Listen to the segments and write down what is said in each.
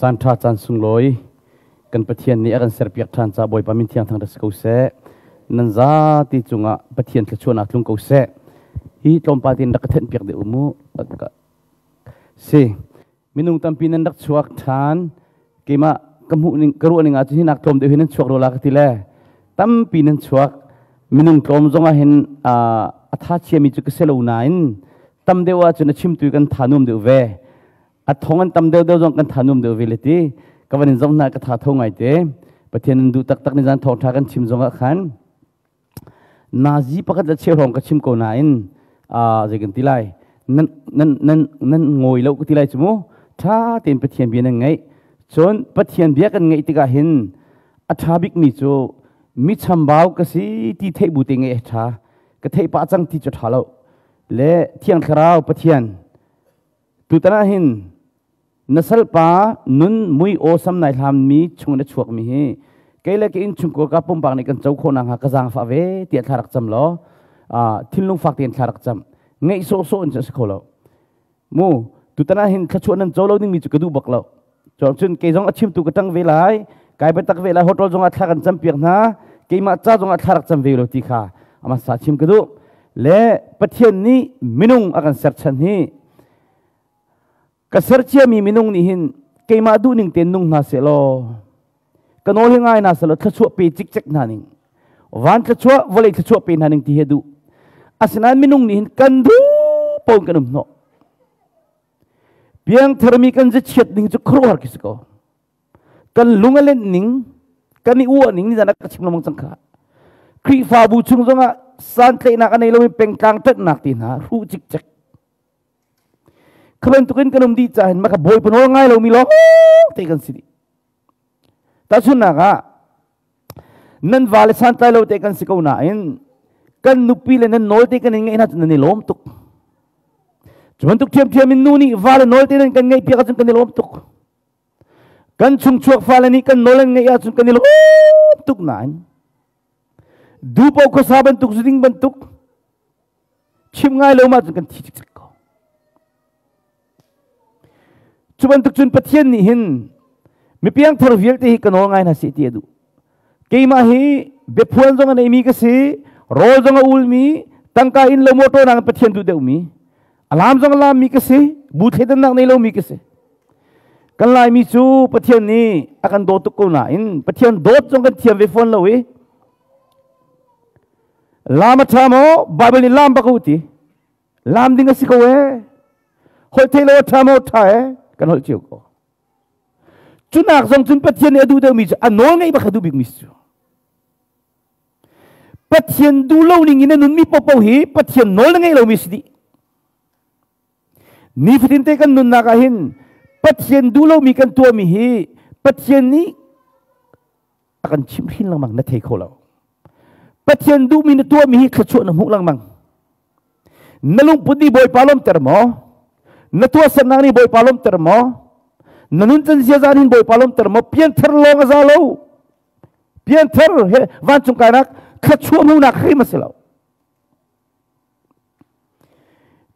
Caan ṭha caan sunglawi kan Pathian nih a kan serpiak ṭhan ca Bawipa min thiang thang si ko seh. Nan zati cungah Pathian thluachuahnak tlung ko seh. Hi tlawmpal tein rak ka thenh piak deuh mu. Si. Minung tampi nan rak chuak ṭhan. Keimah ka hmuh ning ka ruah ning ah cun hi nak tlawm deuh hi nan chuak rua la ka ti le. Tampi nan chuak. Minung tlawm zong ah hin a tha chiami cu ka si lo nain tam deuh ahcun a chimtu kan tha nuam deuh ve. A thong an tam deuh deuh zong kan tha nuam deuh ve le ti ka van in zong hna ka tha tho ngai te. Pathian in duh taktak ni zan thawngtha kan chim zong ah khan nazi pakhat le cheu hrawng ka chim ko nain zei kan ti lai, nan nan nan nan ngawi lo ka ti lai cu mu. Tha tein Pathian bia nan ngaih cun Pathian bia kan ngaih tikah hin a tha bik mi cu mi chambau ka si ti theih bu te ngaih a tha. Ka theih pah cang ti cu tha lo le Thiang Thlarau Pathian tutan ah hin na salpa nun mui aw sam nai hlam mi chung na chuak mi hi kei le ke in chungkhar ka pumpak nih kan co khawh nak ka zaang fa ve tiah thla rak cam law, thinlung fak tein thla rak cam. Ngeih sawh sawh in si kho lo mu. Tutan ah hin thluachuah nan co lo ding mi cu ka duh bak lo. Cun kei zong a chimtu ka tang ve lai, kai biatak ve lai. Hotel zong ah thla kan cam piak hna, keimah ca zong ah thla rak cam ve lo ti kha ama sa chim ka duh le. Pathian nih minung a kan serchan hi ka serciami minung nih hin keimah duhning tein nung hna seh law, ka nawl hi ngai hna seh law, thluachuah pe cikcek hna ning, van thluachuah, vawlei thluachuah pe hna ning ti hi duh. Asinain minung nih hin kan duh pawn kan um hnawh. Piangtharmi kan zichiat ning cu khuaruahhar khi si ko. Kan lung a lenh ning, kan i uah ning ni zan ka chim lengmang cang kha. Khrihfabu chung zongah santlaihnak a nei lomi pengtlang ṭanhnak ti hna hruh cikcek. Kha bantukin kan um dih cahin maka Bawipa nawl ngai lomi lawng te kan si dih. Tahchunhnak ah, nan vale santlai lo te kan si ko nain kan nupi le nan nawl te kan in ngeih hna cun nan i lawm tuk. Cu bantuk ṭhiamṭhiam in nu nih vale nawl te nan kan ngeih piak ahcun kan i lawm tuk. Kan chungchuak fale nih kan nawl an ngeih ahcun kan i lawm tuk nain dupo khuasa bantuk, zuding bantuk, chim ngai lo ma cun kan thi cikcek ko. Cu bantuk cun Pathian nih hin mipiang thar vialte hi ka nawl ngai hna seh ti a duh. Keimah hi biaphuan zong a neimi ka si, rawl zong a ulmi, tangka in lo motor nang Pathian duh deuhmi, alam zong a lammi ka si, bu thleidannak nei lomi ka si. Kan Laimi cu Pathian nih a kan dawt tuk ko nain Pathian dawt zong kan thiam ve fawn lo i lam a ṭha maw? Bible nih lam bak u ti. Lam ding a si ko e. Holh thei lo a ṭha maw? Ṭha e. Kan holh cio ko. Cunak zong cun Pathian nih a duh deuhmi cu a nawl ngeih bak a duh bikmi cu. Pathian duh lo ning in a nunmi paohpaoh hi Pathian nawl na ngeih lomi si dih. Nifatin te kan nunnak ah hin Pathian duh lomi kan tuahmi hi Pathian nih a kan chimhhrin lengmang, na thei kho lo. Pathian duhmi na tuahmi hi thluachuah na hmuh lengmang. Na lungput nih Bawipa lawmter maw? Na tuahsernak nih Bawipa lawmter maw? Na nuncan ziaza nih Bawipa lawmter maw? Pianthar lawng a za lo. Pianthar he vancung kainak thluachuah hmuhnak hrim a si lo.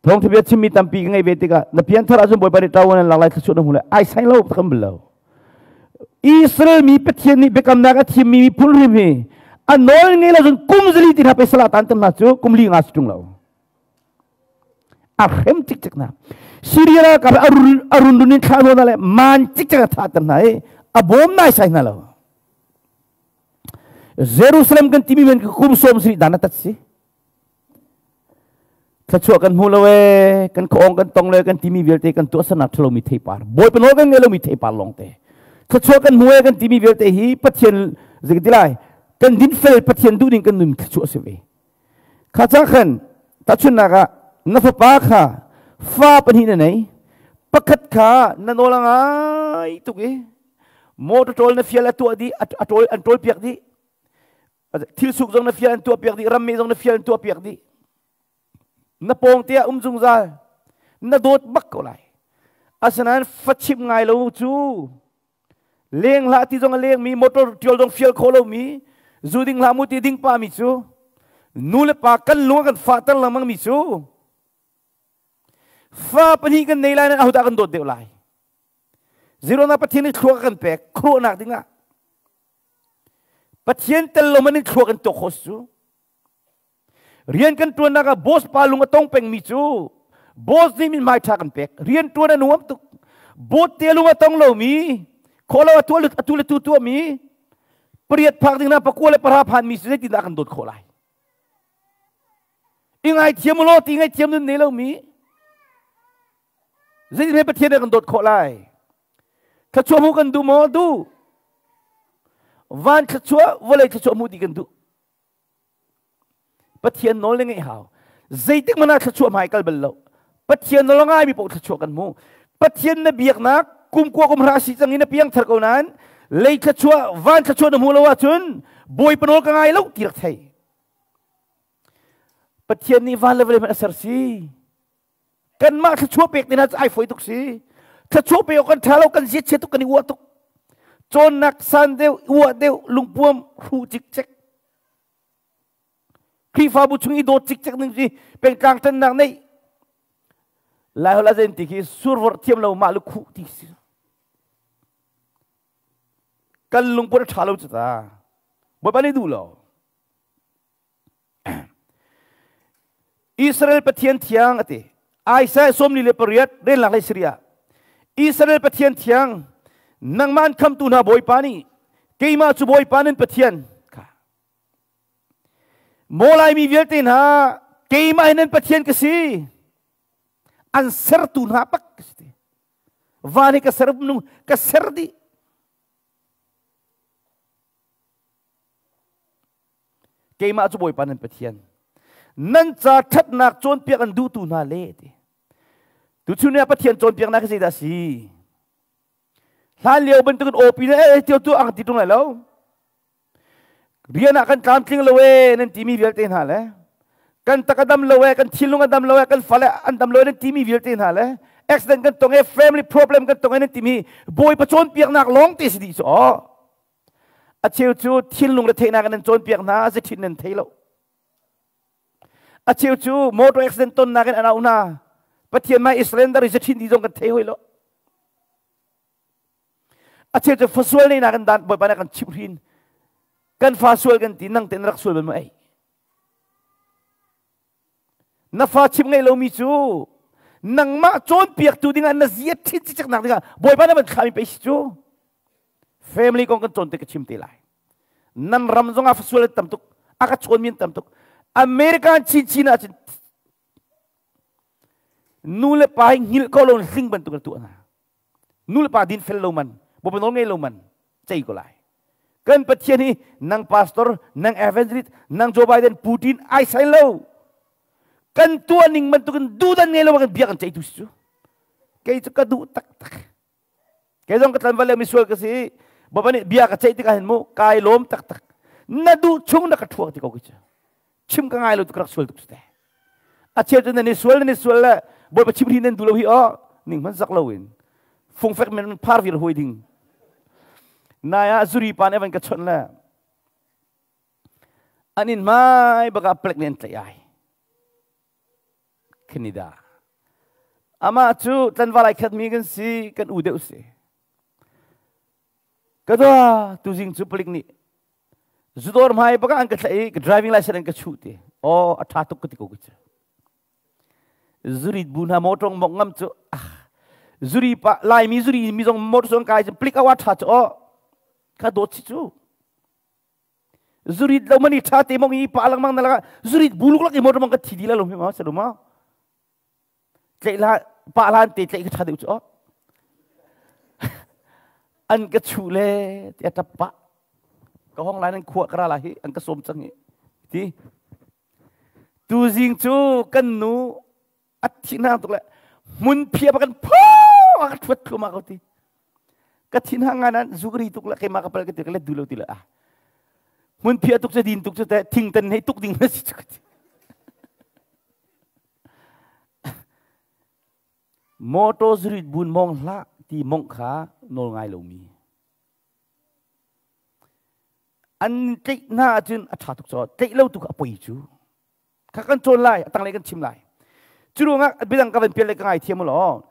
Thawngtha bia chimmi tampi ka ngei ve tikah na pianthar ahcun Bawipa nih ṭawan an lak lai, thluachuah na hmu lai. Ai sai lo kan bal lo. Israel mi Pathian nih biakamnak a thimmi miphun hrim hi a nawl ngei lo cun kum 4 ti hna pe sala tan tam hna cu kum li nga si ṭung lo. A hrem cikcek na. Syria ralkap a run run in thlah hna le man cikcek a thah ter hna i a bawm nai sai hna lo. Jerusalem kan timi men kum 70 dan a tat si. Thluachuah kan hmu lo ee, kan khuaawng kan tong le kan timi vialte kan tuahsernak ṭhalomi theipar, Bawipa nawl kan ngei lomi theipar lawngte. Thluachuah kan hmu ee kan timi vialte hi Pathian zei lai kan dinfel, Pathian duhning kan nun thluachuah si ve. Kha ca khan tahchunhnak ah na fapa kha fa pahnih na nei, pakhat kha na nawl a ngai tuk i motor ṭawl na fial a tuah dih, a ṭawl an ṭawl piak dih, thil suk zong na fial an tuah piak dih, rammi zong na fial an tuah piak dih, na pawng te ah um zungzal, na dawt bak ko lai. Asinain fachim ngai lo cu leng hlah ti zong a leng mi, motor tiol zong fial kho lo mi, zu ding hlah mu ti ding pa mi cu, nu le pa kan lung kan fahter lengmang mi cu, fa pahnih kan nei lai nan ahodah kan dawt deuh lai? Zero na Pathian nih thlua kan pek khuaruahnak dingah. Pathian tel lo man in thlua kan tuak khawh cu. Rian kan ṭuannak ah boss pa lung a tong pengmi cu boss nih mithmai ṭha kan pek. Rian ṭuan a nuam tuk. Boss te lung a tong lomi, khawlo a tuah atu le tu tuahmi, pariat phak ding na pakua le pahra phanmi cu zeitindah kan dawt khawh lai? I ngaithiam ulaw ti ngaithiam nun nei lomi zeitin Pathian nih kan dawt khawh lai? Thluachuah hmuh kan duh maw? Duh. Van thluachuah, vawlei thluachuah hmuh ti kan duh. Pathian nawl na ngeih hau. Zeitik hmanh ah thluachuah hmai kal bal lo. Pathian nawl a ngaimi paoh thluachuah kan hmu. Pathian na biaknak kum kua kum hra si cang in na piang thar ko nain lei thluachuah, van thluachuah na hmu lo ahcun Bawipa nawl ka ngai lo ti rak thei. Pathian nih van le vawlei hmanh a ser si. Kanmah thluachuah pek te hna cu ai fawi tuk si. Thluachuah pe awk kan ṭha lo, kan ziatchia tuk, kan i uah tuk. Cawnnak san deuh, uah deuh, lungpuam, hruh cikcek. Khrihfabu chung i dawt cikcek ning si pengtlang ṭannak neih. Laiholh a zen ti khi survorh thiam lo mah lu khuh ti si. Kan lungput a ṭha lo cu ta. Bawipa nih duh lo. Israel Pathian thiang a ti. Isaiah 48 relnak lei Syria. Israel Pathian thiang nangmah an khamtu hna Bawipa nih keimah cu Bawipa nan Pathian kha. Maw Laimi vialte hna keimah hi nan Pathian ka si. An sertu hna pak ka si. Van hi ka ser nung ka ser dih. Keimah cu Bawipa nan Pathian. Nan ca ṭhatnak cawnpiak an duhtu hna le ti. Tuchun ah Pathian cawnpiaknak hi zeidah a si? Hlan lio bantukin awpi le eh tio tu ang ti ṭung lai lo. Rian ah kan tlamtling lo e nan timi vialte hna le kan tak a dam lo e kan thinlung a dam lo e kan fale an dam lo e nan timi vialte hna le accident kan tong e family problem kan tong e nan timi Bawipa cawnpiaknak lawng te si dih cu aw. A cheu cu thinlung le theihnak in an cawnpiak hna, zethin nan thei lo. A cheu cu motor accident tonnak in an auh hna. Pathian mah Israel i zethin ti zong kan thei hoi lo. A cheu cu fasual neinak in dan Bawipa nih kan chimh hrin. Kan fa sual kan ti nang ten rak sual bal mu ei. Na fa chim ngei lomi cu nangmah cawnpiaktu dingah na zia ṭhin cikceknak dingah Bawipa na van thlahmi pei si cu. Family kong kan cawn te ka chim te lai. Nan ram zongah fasual an tam tuk, a ka chawnmi an tam tuk. American chinchin ahcun nu le pa hi hngilh ko lo hling bantuk na tuah hna. Nu le pa din fel lo man, Bawipa nawl ngei lo man, cei ko lai. Kan Pathian hi nang pastor, nang evangelist, nang Joe Biden, Putin ai sai lo. Kan tuah ning bantukin dudan ngei lo kan bia kan ceih tu si cu. Kei cu ka duh taktak. Kei zong ka tlanval le misual ka si. Bawipa nih bia ka ceih tikah hin mu kai lawm taktak. Na duh chung na ka thuak ti ko ki cu. Chim ka ngai lo tu ka rak sual tuk te. A cheu cu nan i sual nan i sual le Bawipa chim hi nan duh lo hi aw ning hman zak lo in fungfek men phar vir huai ding. Nai ah zuri pa nih van ka chawnh le an in hmai baka plek nih an tlaih ai. Canada. Amah cu tlanval ai khatmi kan si, kan u deuh si. Ka dua tuzing cu palik nih zudawr hmai baka an ka thlaih i ka driving license an ka chuh ti. Aw a ṭha tuk ka ti ko ka cu. Zurit bu hna motor mok ngam cu ah zuri pa Laimi zuri mi zong motor song kai cu plik awa ṭha cu aw ka dawt si cu. Zurit lo mani ṭha te mong i pa lengmang na laka zurit buluk lak i motor mong ka thi di la lo mi ma sa ma tleih la pa lan te tleih ka ṭha deuh cu aw an ka chu le ti a ṭap pah ka hong lai nan khua ka ra la hi an ka sawm cang hi ti tuzing cu kan nu a thinhang tuk le hmun phia kan pho a ka thuat thluahmah ko ti ka thinhang ngai nan zukri tuk le keimah ka pal ka ti ka let du lo ti le ah hmun phia tuk cu din tuk cu te thingtan hei tuk ding na si cu ka ti motor zurit bun mong hlah ti mong kha nawl ngai lomi an tleih hna ahcun a ṭha tuk caw tleih lo tu kha a poi cu kha kan cawn lai a tanglei kan chim lai cu ruangah biadang ka van pial le ka ngai thiam law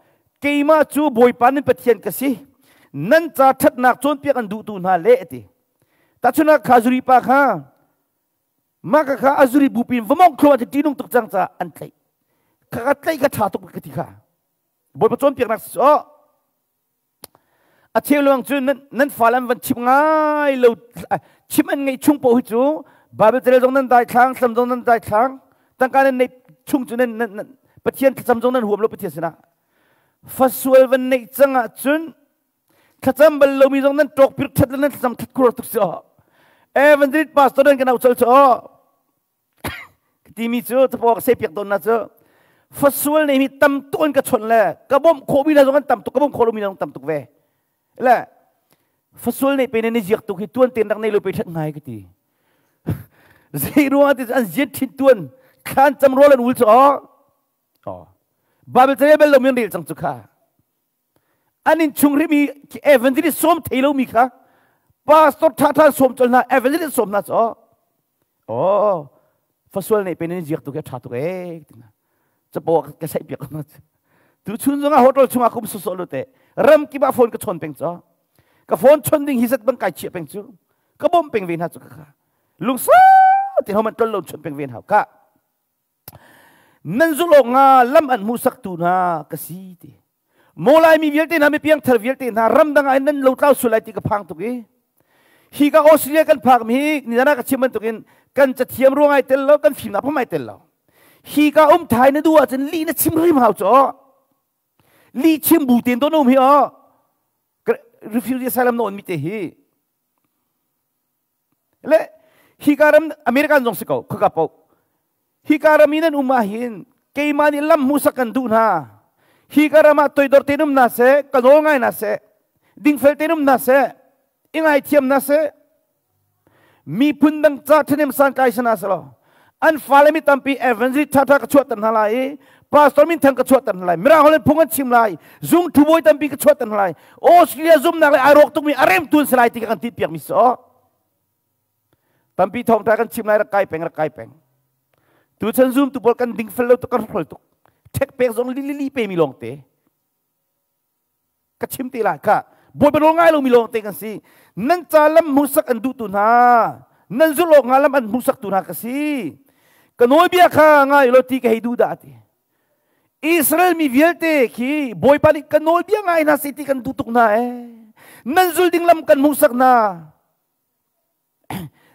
keimah cu Bawipa nan Pathian ka si. Nan ca ṭhatnak cawnpiak an duhtu hna le ati. Tahchunhnak kha zuri pa kha mah ka kha a zuri bupi in vamong thluah ti ṭihnung tuk cang caah an tlaih. Kha ka tlaih ka ṭha tuk ka ti kha. Bawipa cawnpiaknak si aw. A cheu luang cu nan fale an van chim ngai lo, chim an ngeih chung paoh hi cu Bible carel zong nan daithlang, thlam zong nan daithlang, tangka nan neih chung cu nan Pathian thlacam zong nan huam lo Pathian sinah. Fasual van neih cang ahcun thlacam bal lomi zong nan ṭawk pir ṭhat le nan thlacam ṭhat khur tuk si aw. Evangelist pastor nan kan au chol cu aw. Timi cu capo ka seh piak tawn na cu fasual nei mi tam tuk in ka chawnh le ka bawmh khawh mi na zong an tam tuk, ka bawmh khawh lomi na zong tam tuk ve le fasual nei pe ne ni ziak tuk hi tuan ten rak nei lo pe ṭhat ngai ka ti. Zei ruang ti an zian thin tuan thlan cam rawl an ul cu aw. Bible carel bel lo mi an rel cang cu kha. An in chung rimi evangelist sawm thei lomi kha pastor tha tha sawm chol hna, evangelist sawm hna cho oh fasual nei pen in ziak tu ke tha tuk e chapo ka sai piak na tu chun zong a hotel chungah kum su so lu te ram ki ba phone ka chon peng cho ka phone chon ding hi zat bang kai chia peng chu ka bom peng ve na chu ka kha lungsa ti homan tol lo chon peng ve hau ka. Nan zulh awk nga lam an hmuhsaktu hna ka si ti. Maw Laimi vialte hna, mi piangthar vialte hna, ramdang ah nan lotlau sual lai ti ka phang tuk i hi ka Australia kan phak mi hi nizan ah ka chim bantukin kan cathiam ruang ai tel lo, kan fimnak pham ai tel lo. Hi ka um thai na duh ahcun lih na chim hrim hau caw. Lih chim bu ten don um hi aw. Refugee asylum na on mi te hi. Le hika ram American zong si ko, khaka po hika ram in an um ah hin keimah nih lam hmuhsak kan duh hna. Hika ram ah toidor tein um hna seh, ka nawl ngai hna seh, dingfel tein um hna seh, i ngaithiam hna seh, miphun dang ca ṭhahnem santlai si hna selaw an fale mi tampi evangelist ṭhaṭha ka chuahter hna lai i pastor minthang ka chuahter hna lai, mirang holh in phung an chim lai, zung ṭhubawi tampi ka chuahter hna lai, Australia zumnak le ai rawk tukmi a remtu an si lai ti ka kan tinhpiak mi si aw. Tampi thawngṭha kan chim lai, rak kai peng, rak kai peng. Tuchan zumtu pawl kan dingfel lo tuk, kan hrol tuk, ṭhek pek zong li li pe mi lawng te ka chim te lai kha. Bawipa nawl ngai lomi lawng te kan si. Nan ca lam hmuhsak an duhtu hna, nan zulh awk hnga lam an hmuhsaktu hna ka si. Ka nawlbia kha ngai law ti ka hei duh dah ti. Israel mi vialte khi Bawipa nih ka nawlbia ngai hna seh ti kan duh tuk hna ee. Nan zul ding lam kan hmuhsak hna,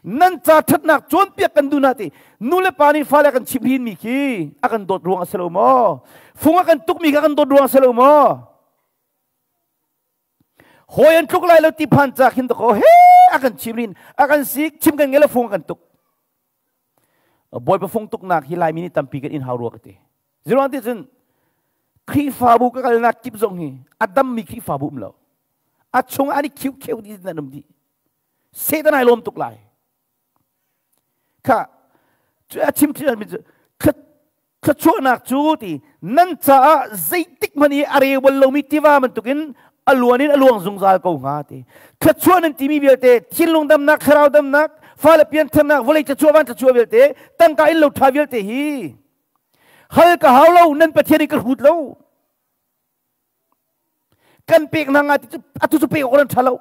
nan ca ṭhatnak cawnpiak kan duh hna ti. Nu le pa nih fale kan chimh hin mi khi a kan dawt ruang a si lo maw? Fung a kan tukmi kha kan dawt ruang a si lo maw? Hawi an tluk lai lo ti phan ca khin ko he a kan chim rin, a kan sik, chim kan ngei lo, fung a kan tuk. Bawipa fung tuknak hi Laimi nih tampi kan in hau rua ka ti. Ziruang ti cun Khrihfabu ka kalnak kip zong hi a dammi Khrihfabu um lo. A chung an i khiu kheu dih nan um dih. Satan ai lawm tuk lai. Kha cu a chim mi cu thluachuahnak cu ti nan caah zeitik hmanh i a reu bal lomi tiva bantukin a luan in a luang zungzal ko hnga ti. Thluachuah nan timi vialte, thinlung damnak, thlarau damnak, fale piantharnak, vawlei thluachuah, van thluachuah vialte, tangka in lo ṭha vialte hi hal ka hau lo, nan Pathian i ka hrut lo. Kan pek hna nga ti cu atu cu pek awk nan ṭha lo,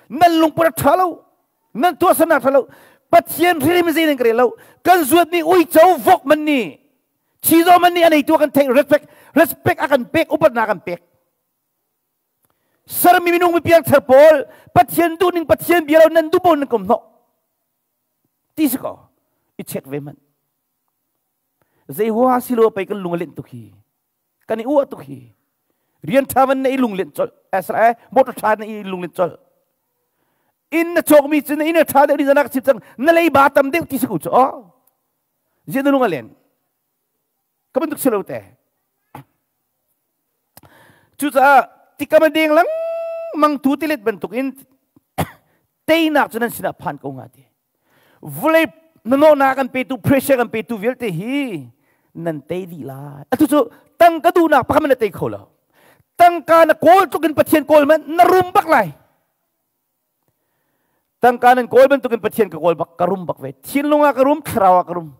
nan lungput a ṭha lo, nan tuahsernak ṭha lo, Pathian hrim zei nan ka rel lo. Kan zuatmi uico vok man nih, chizaw man nih a neitu a kan theih, respect, respect a kan pek, upatnak a kan pek. Sermi minung mi piangthar pawl Pathian duhning, Pathian bia lo nan duh pawl nan kom hnawh ti si ko. I check ve hmanh. Zei huaha si lo pei kan lung a linh tuk hi, kan i uah tuk hi. Rian ṭha van na i lunglen colh esra, motor ṭha na i lunglen colh, inn na cawkmi cu na inn a ṭha deuh ni zanak chim cang, na leiba tam deuh ti si ko cu aw. Zian na lung a len ka bantuk si lo te. Cucaah tikam a deng lengmang tu tilet bantuk in teinak cu nan sinah phan ko hnga ti. Vulei nanawhnak kan petu, pressure kan petu vialte hi nan tei dih lai. Atu cu tangka duhnak pakhat na tei kho lo. Tangka na kawl tluk in Pathian kawl man na rum bak lai. Tangka nan kawl bantukin Pathian ka kawl bak, ka rum bak ve. Thinlung ah ka rum, thlarau ah ka rum.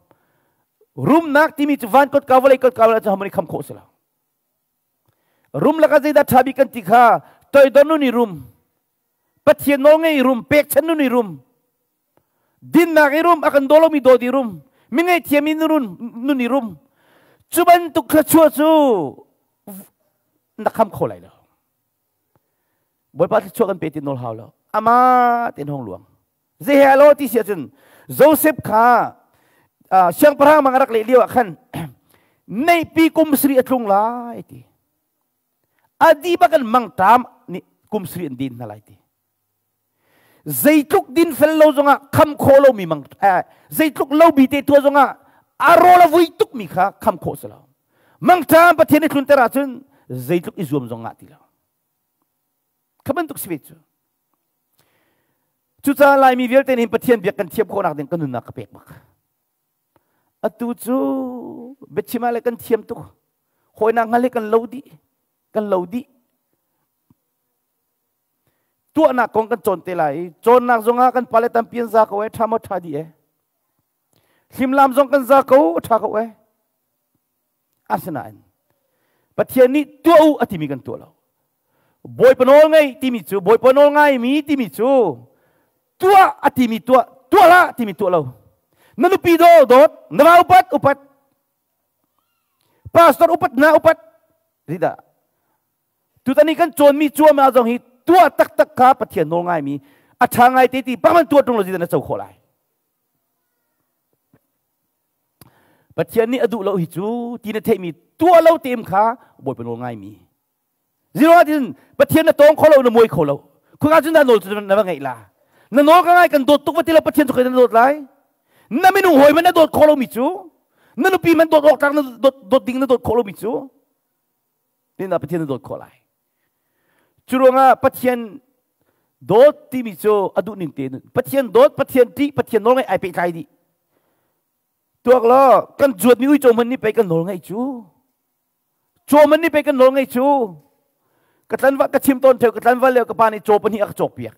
Rumnak timi cu van kot ka vawlei kot ka vawlei cu hamani kham khawh si lo. Rum laka zeidah ṭha bik kan ti kha, toidor nun i rum. Pathian nawl ngei rum, pekchan nun i rum, dinnak i rum, a kan daw lomi dawt i rum, mi ngaihthiam i nun i rum. Cu bantuk thluachuah cu na kham kho lai lo. Bawipa thluachuah kan pe ti nawl hau lo. Ama ten hong luang. Zei he lo ti si ahcun Joseph kha siangpahrang mang a rak leh lio ah khan neihpi kum sri a tlung lai ti. Adi bak an mangṭam nih kum sri an din hna lai ti. Zeitluk din fel lo zongah kham khawh lomi mang zeitluk lo bi te tua zongah a rawl a vui tuk mi kha kham khawh si lo. Mangṭam Pathian i tlunter ahcun zeitluk i zuam zong ngah ti lo. Kha bantuk si ve cu. Cucaah Laimi vialte nih Pathian biak kan thiam khawhnak ding kan nunnak ka pek bak. Atu cu biachim ah le kan thiam tuk. Hawinak hngal hi kan lo dih. Kan lo dih. Tuahnak kong kan cawn te lai i cawnnak zongah kan pale tampi an za ko e, ṭha maw ṭha dih e. Hlimlam zong kan za ko, ṭha ko e. Asinain Pathian nih tuah u a timi kan tuah lo. Bawipa nawl ngei timi cu Bawipa nawl ngaimi timi cu tuah a timi tuah, tuah hlah timi tuah lo. Na nupi daw dawt, na va upat upat. Pastor upat na upat. Rida. Tutan i kan cawnmi cuahmah zong hi tuah taktak kha Pathian nawl ngaimi a ṭha ngai te ti bak man tuah ṭung lo na co khawh lai. Pathian nih a duh lo hi cu ti na theihmi tuah lo teim kha Bawipa nawl ngaimi. Zero tin Pathian na tawng kho lo na muai kho lo. Khuka cun na nawl cu na va ngeih la. Na nawl ka ngai kan dawt tuk va ti lo Pathian cu na dawt lai. Na minung hawi man na dawt kho lomi cu na nupi man dawt awk tlak na dawt ding na dawt khawh lomi cu Tina Pathian na dawt khawh lai. Cu ruangah Pathian dawt timi cu a duh ning te Pathian dawt, Pathian ṭih, Pathian nawl ngaih ai pehtlai dih. Tuak law kan zuatmi uico hmanh nih pei kan nawl ngaih cu. Caw hmanh nih pei kan nawl ngaih cu. Ka tlanva ka chim tawn theo ka tlanval lio ka pa nih caw pahnih a ka cawk piak.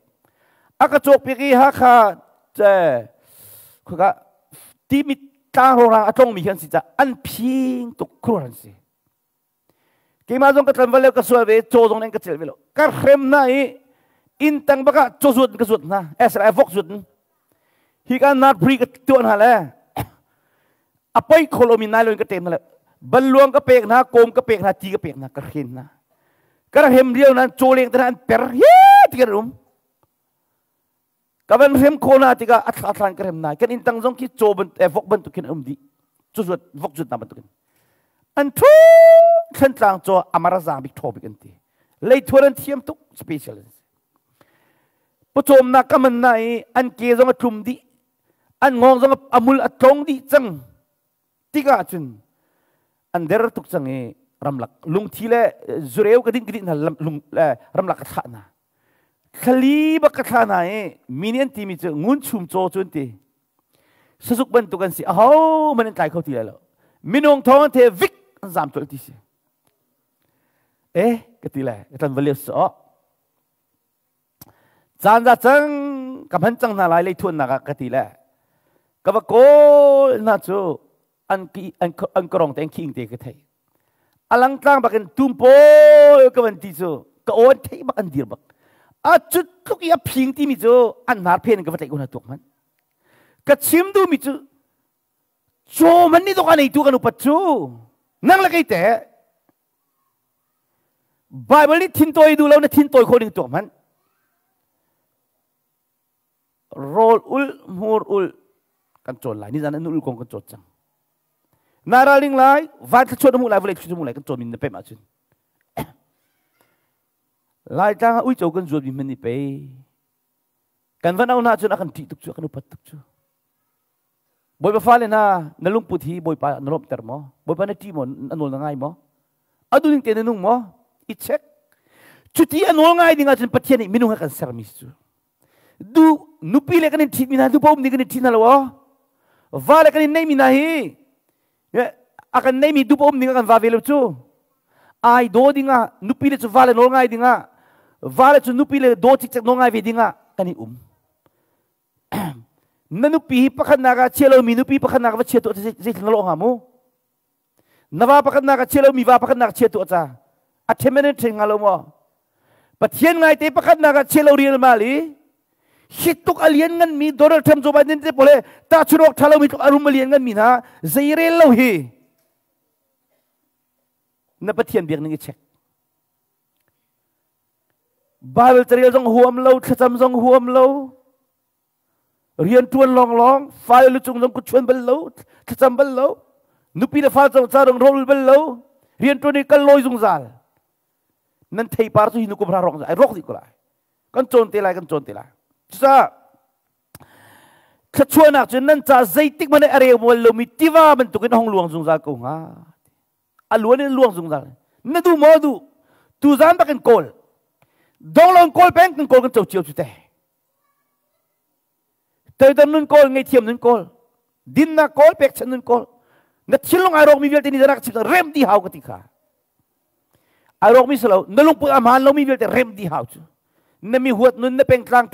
A ka cawk piak i Hakha khuka timit tlang rorang a tlongmi khi an si ca an phing tuk khur an si. Keimah zong ka tlanval lio ka sual ve, caw zong ka cel ve lo. Ka hrem hna i inn tang bak ah caw zuat in ka zuat hna. SRI vok zuat in. Hi ka nat pri ka tuah hna le a poi kho lomi nai lo in ka tem hna le banluang ka pek hna, kawm ka pek hna, ti ka pek hna, ka hren hna. Ka hrem lio nan caw leng te an per hi ti kan um. Ka van hrem kho na tikah a thla thlan ka hrem nai. Kan inn tang zong khi caw ban vok bantuk khin um dih. Cu zuat vok zuat na bantukin. An thu thlantlang caw amara zang bik thaw bik an ti. Leithuan an thiam tuk special an si. Pawcawmnak ka man na i an ke zong a tlum dih. An ngawng zong a mul a tlong dih cang. Tikah cun an der tuk cang i ramlak lungthi le zureu ka dinh ka dinh hna lung ramlak ka thlah hna. Thlali bak ka thlah hna i mi nih an timi cu ngun chum caw cu an ti. Sazuk bantuk an si. Aho man an tlai kho ti lai lo. Minung thawng an the vik an zam colh ti si. Eh ka ti le ka tlan valio so. Caan za cang ka hman cang hna lai leithuannak ah ka ti le ka va kawl hna cu an ki an an korong te an khing te ka thei. Alang tlang bakin tumpawl ka van ti cu ka aw an theih bak an dir bak. A cut tluk i a phing timi cu an hnar phen ka va tlaih ko hna tuak hmanh. Ka chim duhmi cu caw man nih dawk a neitu kan upat cu nang le kei teh Bible nih thintawi duh lo na thintawi khawh ding tuak hmanh. Rawl ul, hmur ul kan cawn lai. Nizan an ul kong kan cawt cang. Na ralring lai, van thluachuah na hmuh lai, vawlei thluachuah hmuh lai kan cawn min na pemh ahcun. Laitlang ah uico kan zuat mi hmanh nih pei kan van au hna cun a kan ṭih tuk cu, a kan upat tuk cu. Bawipa fale hna, na lungput hi Bawipa na lawmhter maw? Bawipa na ṭih maw? Na nawl na ngai maw? A duhning te na nung maw? I check. Cuti a nawl ngai ding ahcun Pathian nih minung a kan sermi cu. Du nupi le kan in ṭhitmi hna, nupa um nih kan in ṭhit hna lo aw. Va le kan in neihmi hna hi a kan neihmi dupa um ning a kan va ve lo cu. Ai daw dingah nupi le cu va le nawl ngai dingah va le cu nupi le daw cikcek nawl ngai ve dingah kan i um. Na nupi hi pakhatnak ah chia lomi nupi pakhatnak va chia tuah zeitlin na lawh hnga mu? Na va pakhatnak ah chia lomi va pakhatnak chia tuah ca a ṭhen men ṭhen hnga lo maw? Pathian ngaite pakhatnak ah chiah lo rialmal i hi tluk a lian nganmi Donald Trump, Joe Biden te pawl he tahchunh awk ṭha lomi tluk a rum a lian nganmi hna zeirel lo hi na Pathian biak ning i check. Bible carel zong huam lo, thlacam zong huam lo, rian ṭuan lawnglawng, fale lucung zong kut chuan bal lo, thlacam bal lo, nupi le fa zong ca dong rawl bal lo, rian ṭuan i kal lawi zungzal. Nan theipar cu hi nu kum hra rawk ai rawk dih ko lai. Kan cawn te lai, kan cawn te lai. Cucaah thluachuahnak cu nan ca zeitik hmanh a reu mual lomi tiva bantukin a hung luang zungzal ko hnga. A luan in luang zungzal. Na duh maw duh? Tuzan bak in kawl. Donglon kawl peng kan kawl kan co cio cu te. Toidor nun kawl, ngaihthiam nun kawl, dinnak kawl, pekchanh nun kawl. Na thinlung ai rawkmi vialte nih rak chim rem di hau ka ti kha. Ai rawkmi si lo, na lungput a hmaan lomi vialte rem di hau cu. Na mi huat nun, na pengtlang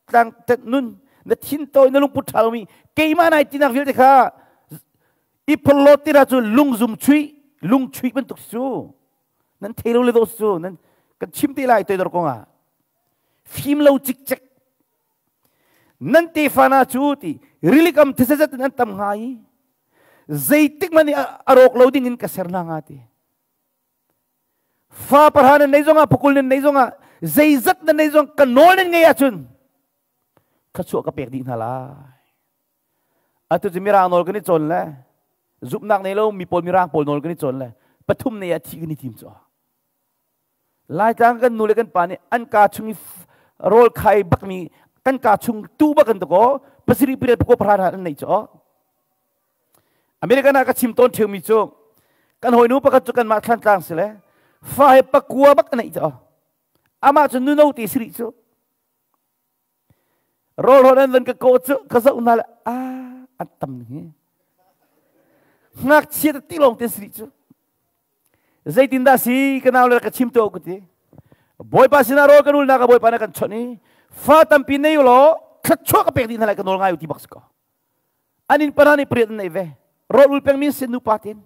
tlang tet nun, na thin tawi, na lungput ṭha lomi, keimah nai tinak vialte kha i phollo tira cu lungzum chuih, lung chuih bantuk si cu. Nan thei lo le do cu, nan kan chim te lai toidor kong ah. Fim lo cikcek Nan tefa hna cu ti rilikam thisa in an tam hnga i zeitik hmanh a rawk lo ding in ka ser hna hnga ti. Fa pahra nan nei zongah pakul nan nei zongah zeizat nan nei zong ka nawl nan ngei ahcun thluachuah ka pek dih hna lai. Atu cu mirang nawl kan i cawn le zumhnak nei lo mi pawl mirang pawl nawl kan i cawn le pathum nei ah thih kan i tim cu. Laitlang kan nu le kan pa nih an kaa chung i rawl khai bakmi kan kaa chung tu bak an ko pasarih pariat pakua pahra an neih cu American ah ka chim tawn ṭheumi cu kan hawinu pakhat cu kanmah Thlantlang si le fa he pakua bak a neih cu amah cu nuno te si rih cu Rawl rawn an van ka kawh cu ka zoh hna le a an tam ning hi. Ngakchia te ti lawng te si cu. Zeitindah si ka nau le ka chim to ka ti. Bawipa sinah rawl kan ulnak a Bawipa na kan chawnh i fa tampi nei u law thluachuah ka pek dih hna lai ka nawl ngai u ti bak si ko. An inn pana nih pariat an nei ve. Rawl ul pengmi sin nupa tin.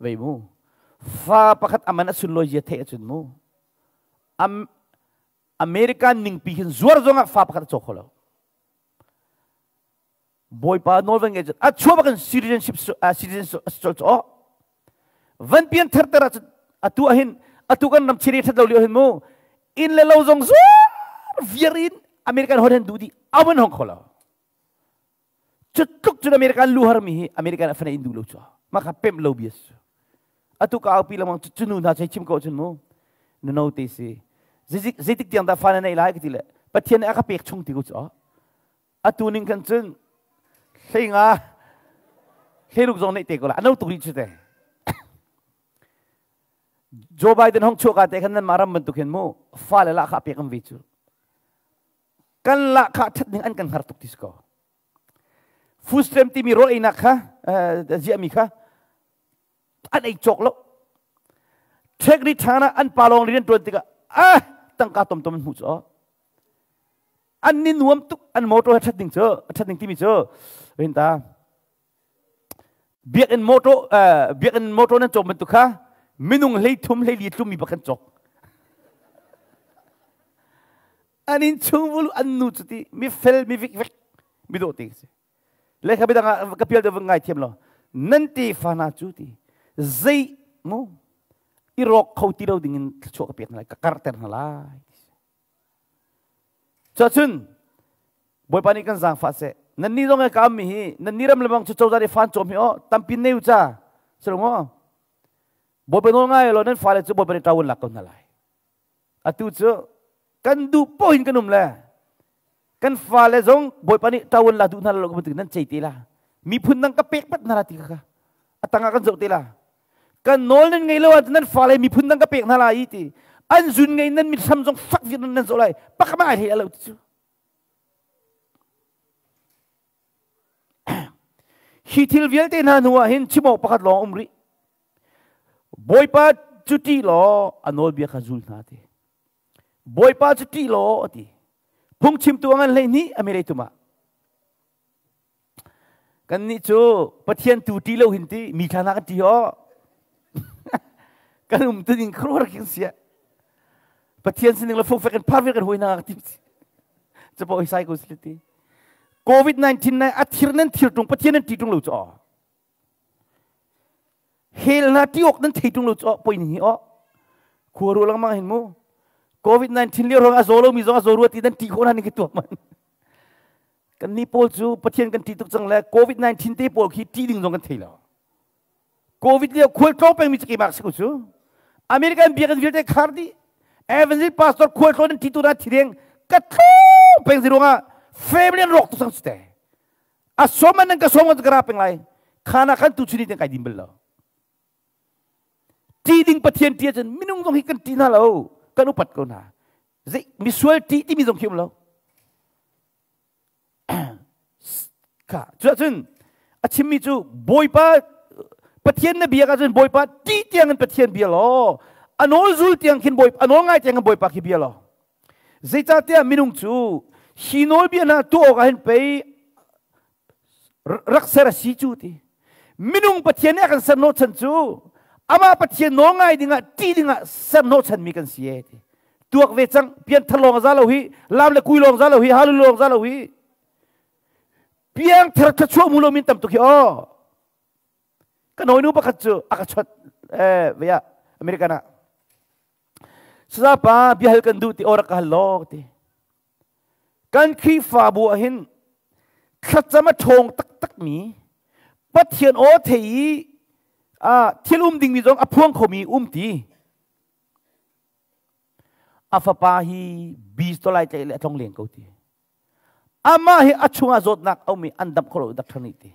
Vei mu. Fa pakhat aman a sunlawi zia theih ahcun mu. Am American ningpi hin zuar zongah fa pakhat a caw kho lo. Bawipa nawl van ngei cun a chuah bakin citizenship citizenship a si colh cu van pian therter ahcun atu ahhin atu kan ram chiri that lo lio hin mu inn le lo zong zuar viar in American hon hen duh dih awan hong kho lo. Cu tluk cun American lu harmi hi American a fane in duh lo cu. Mah kha pemh lo bia si. Atu ka aupi lengmang cu nu hna chei chim ko cun mu. Na no te si. Zeitik tiang dah fa na neih lai ka ti le Pathian nih a ka pek chung ti ko cu. Atu ning khan cun hlei nga hlei ruk zong neih te ko la. A no tuk rih cu te. Joe Biden hong chuah ka te khan nan mah ram bantuk hin mu fa le lah kha pek an ve cu. Kan lahkhah ṭhat ning an kan hngar tuk ti si ko. Food stamp timi rawl einak kha ziahmi kha an ei cawk lo. Ṭhekri ṭhan ah an pa lawng rian ṭuan tikah ah tangka tomtom an hmuh cu. An ni nuam tuk an motor he ṭhat ding cu ṭhat ding timi cu rinta biakinn motor biakinn motor nan cawk bantuk kha minung hlei thum hlei li tlummi bak kan cawk an in chung vulu an nu cu ti mi fel mi vik vek mi dawh te si le kha bidang ah ka pial de ngai thiam lo nan te fa na cu ti zei mu i rawk kho ti lo ding in thluachuah ka pek hna lai ka karter hna lai Cuacun Bawipa nih kan zaangfah seh. Nannih zong he ka ammi hi nannih ram lebang cu cozah nih fan cawm hi aw tampi nei u ca. Silo maw? Bawipa nawl ngai law nan fale cu Bawipa nih ṭawun lak ko hna lai. Atu cu kan duh poh in kan um le kan fale zong Bawipa nih ṭawun la duh hna lo bantuk nan cei te la. Miphun dang ka pek pat hna la ti kha. A tangah kan zoh te la. Kan nawl nan ngei lo ahcun nan fale miphun dang ka pek hna lai ti an zun ngei nan mithram zong fak viar nan zawh lai pakama ai hlei lo ti cu. Hi thil vialte hna hnu ah hin chim awk pakhat lawng um rih. Bawipa cu ṭih law a nawlbia kha zul hna ti. Bawipa cu ṭih law a ti. Phungchimtu a ngan 12 a mirei tum ah. Kannih cu Pathian tu ṭih lo hin ti mi thla hna kan ṭih aw. Kan um tu ding khuaruahhar khin sia. Pathian sining le fungfek in phar kan hui na ti capo hi sai ko si ti. COVID-19 nai a thir nan thir tung Pathian nan ti tung lo chu aw. Hell na ti ok nan thei tung lo chu aw poi ni hi aw. Khua ru lang mang hin mu. COVID-19 lio rong a zo lo mi zong a zo rua ti nan ti khon han ki tuak man. Kan ni pawl cu Pathian kan ti tuk cang le COVID-19 te pawl khi ti ding zong kan thei lo. Covid lio khual tlawng pengmi cu keimah si ko cu. American biakinn vialte khar dih. Evangelist pastor khual tlawn in ti tu na thireng ka tlawng peng zi ruangah family an rawk tuk sang cu te. A som an ka som ka ra peng lai. Khana khan tu chuni ten kai dim bal lo. Ti ding Pathian ti ahcun minung zong hi kan ti hna lo. Kan upat ko hna. Zei misual ti timi zong khi um lo. Kha cuahcun a chimmi cu Bawipa Pathian na biak ahcun Bawipa ti tiang in Pathian bia law a nawl zul tiang khin Bawipa a nawl ngai tiang in Bawipa khi bia law. Zeicahtiah minung cu hi nawlbia hna tuah awk ah hin pei rak ser a si cu ti. Minung Pathian nih a kan ser hnawhchan cu amah Pathian nawl ngai dingah ṭih dingah ser hnawhchanmi kan si e ti. Tuak ve cang pian thar lawng za lo hi lam le kui lawng za lo hi halu lawng za lo hi piang thar thluachuah mu lo min tam tuk hi aw. Kan hawinu pakhat cu a ka chawt eh vea American ah. Sazapa biahal kan duh ti ora ka hal law ti. Kan Khrihfabu ah hin thlacam a ṭhawng taktakmi Pathian aw thei i thil um dingmi zong a phuang khomi um ti. A fapa hi bistolai tlaih le a tlong leng ko ti. Amah hi a chungah zawtnak a um i an damh kho lo doctor nih ti.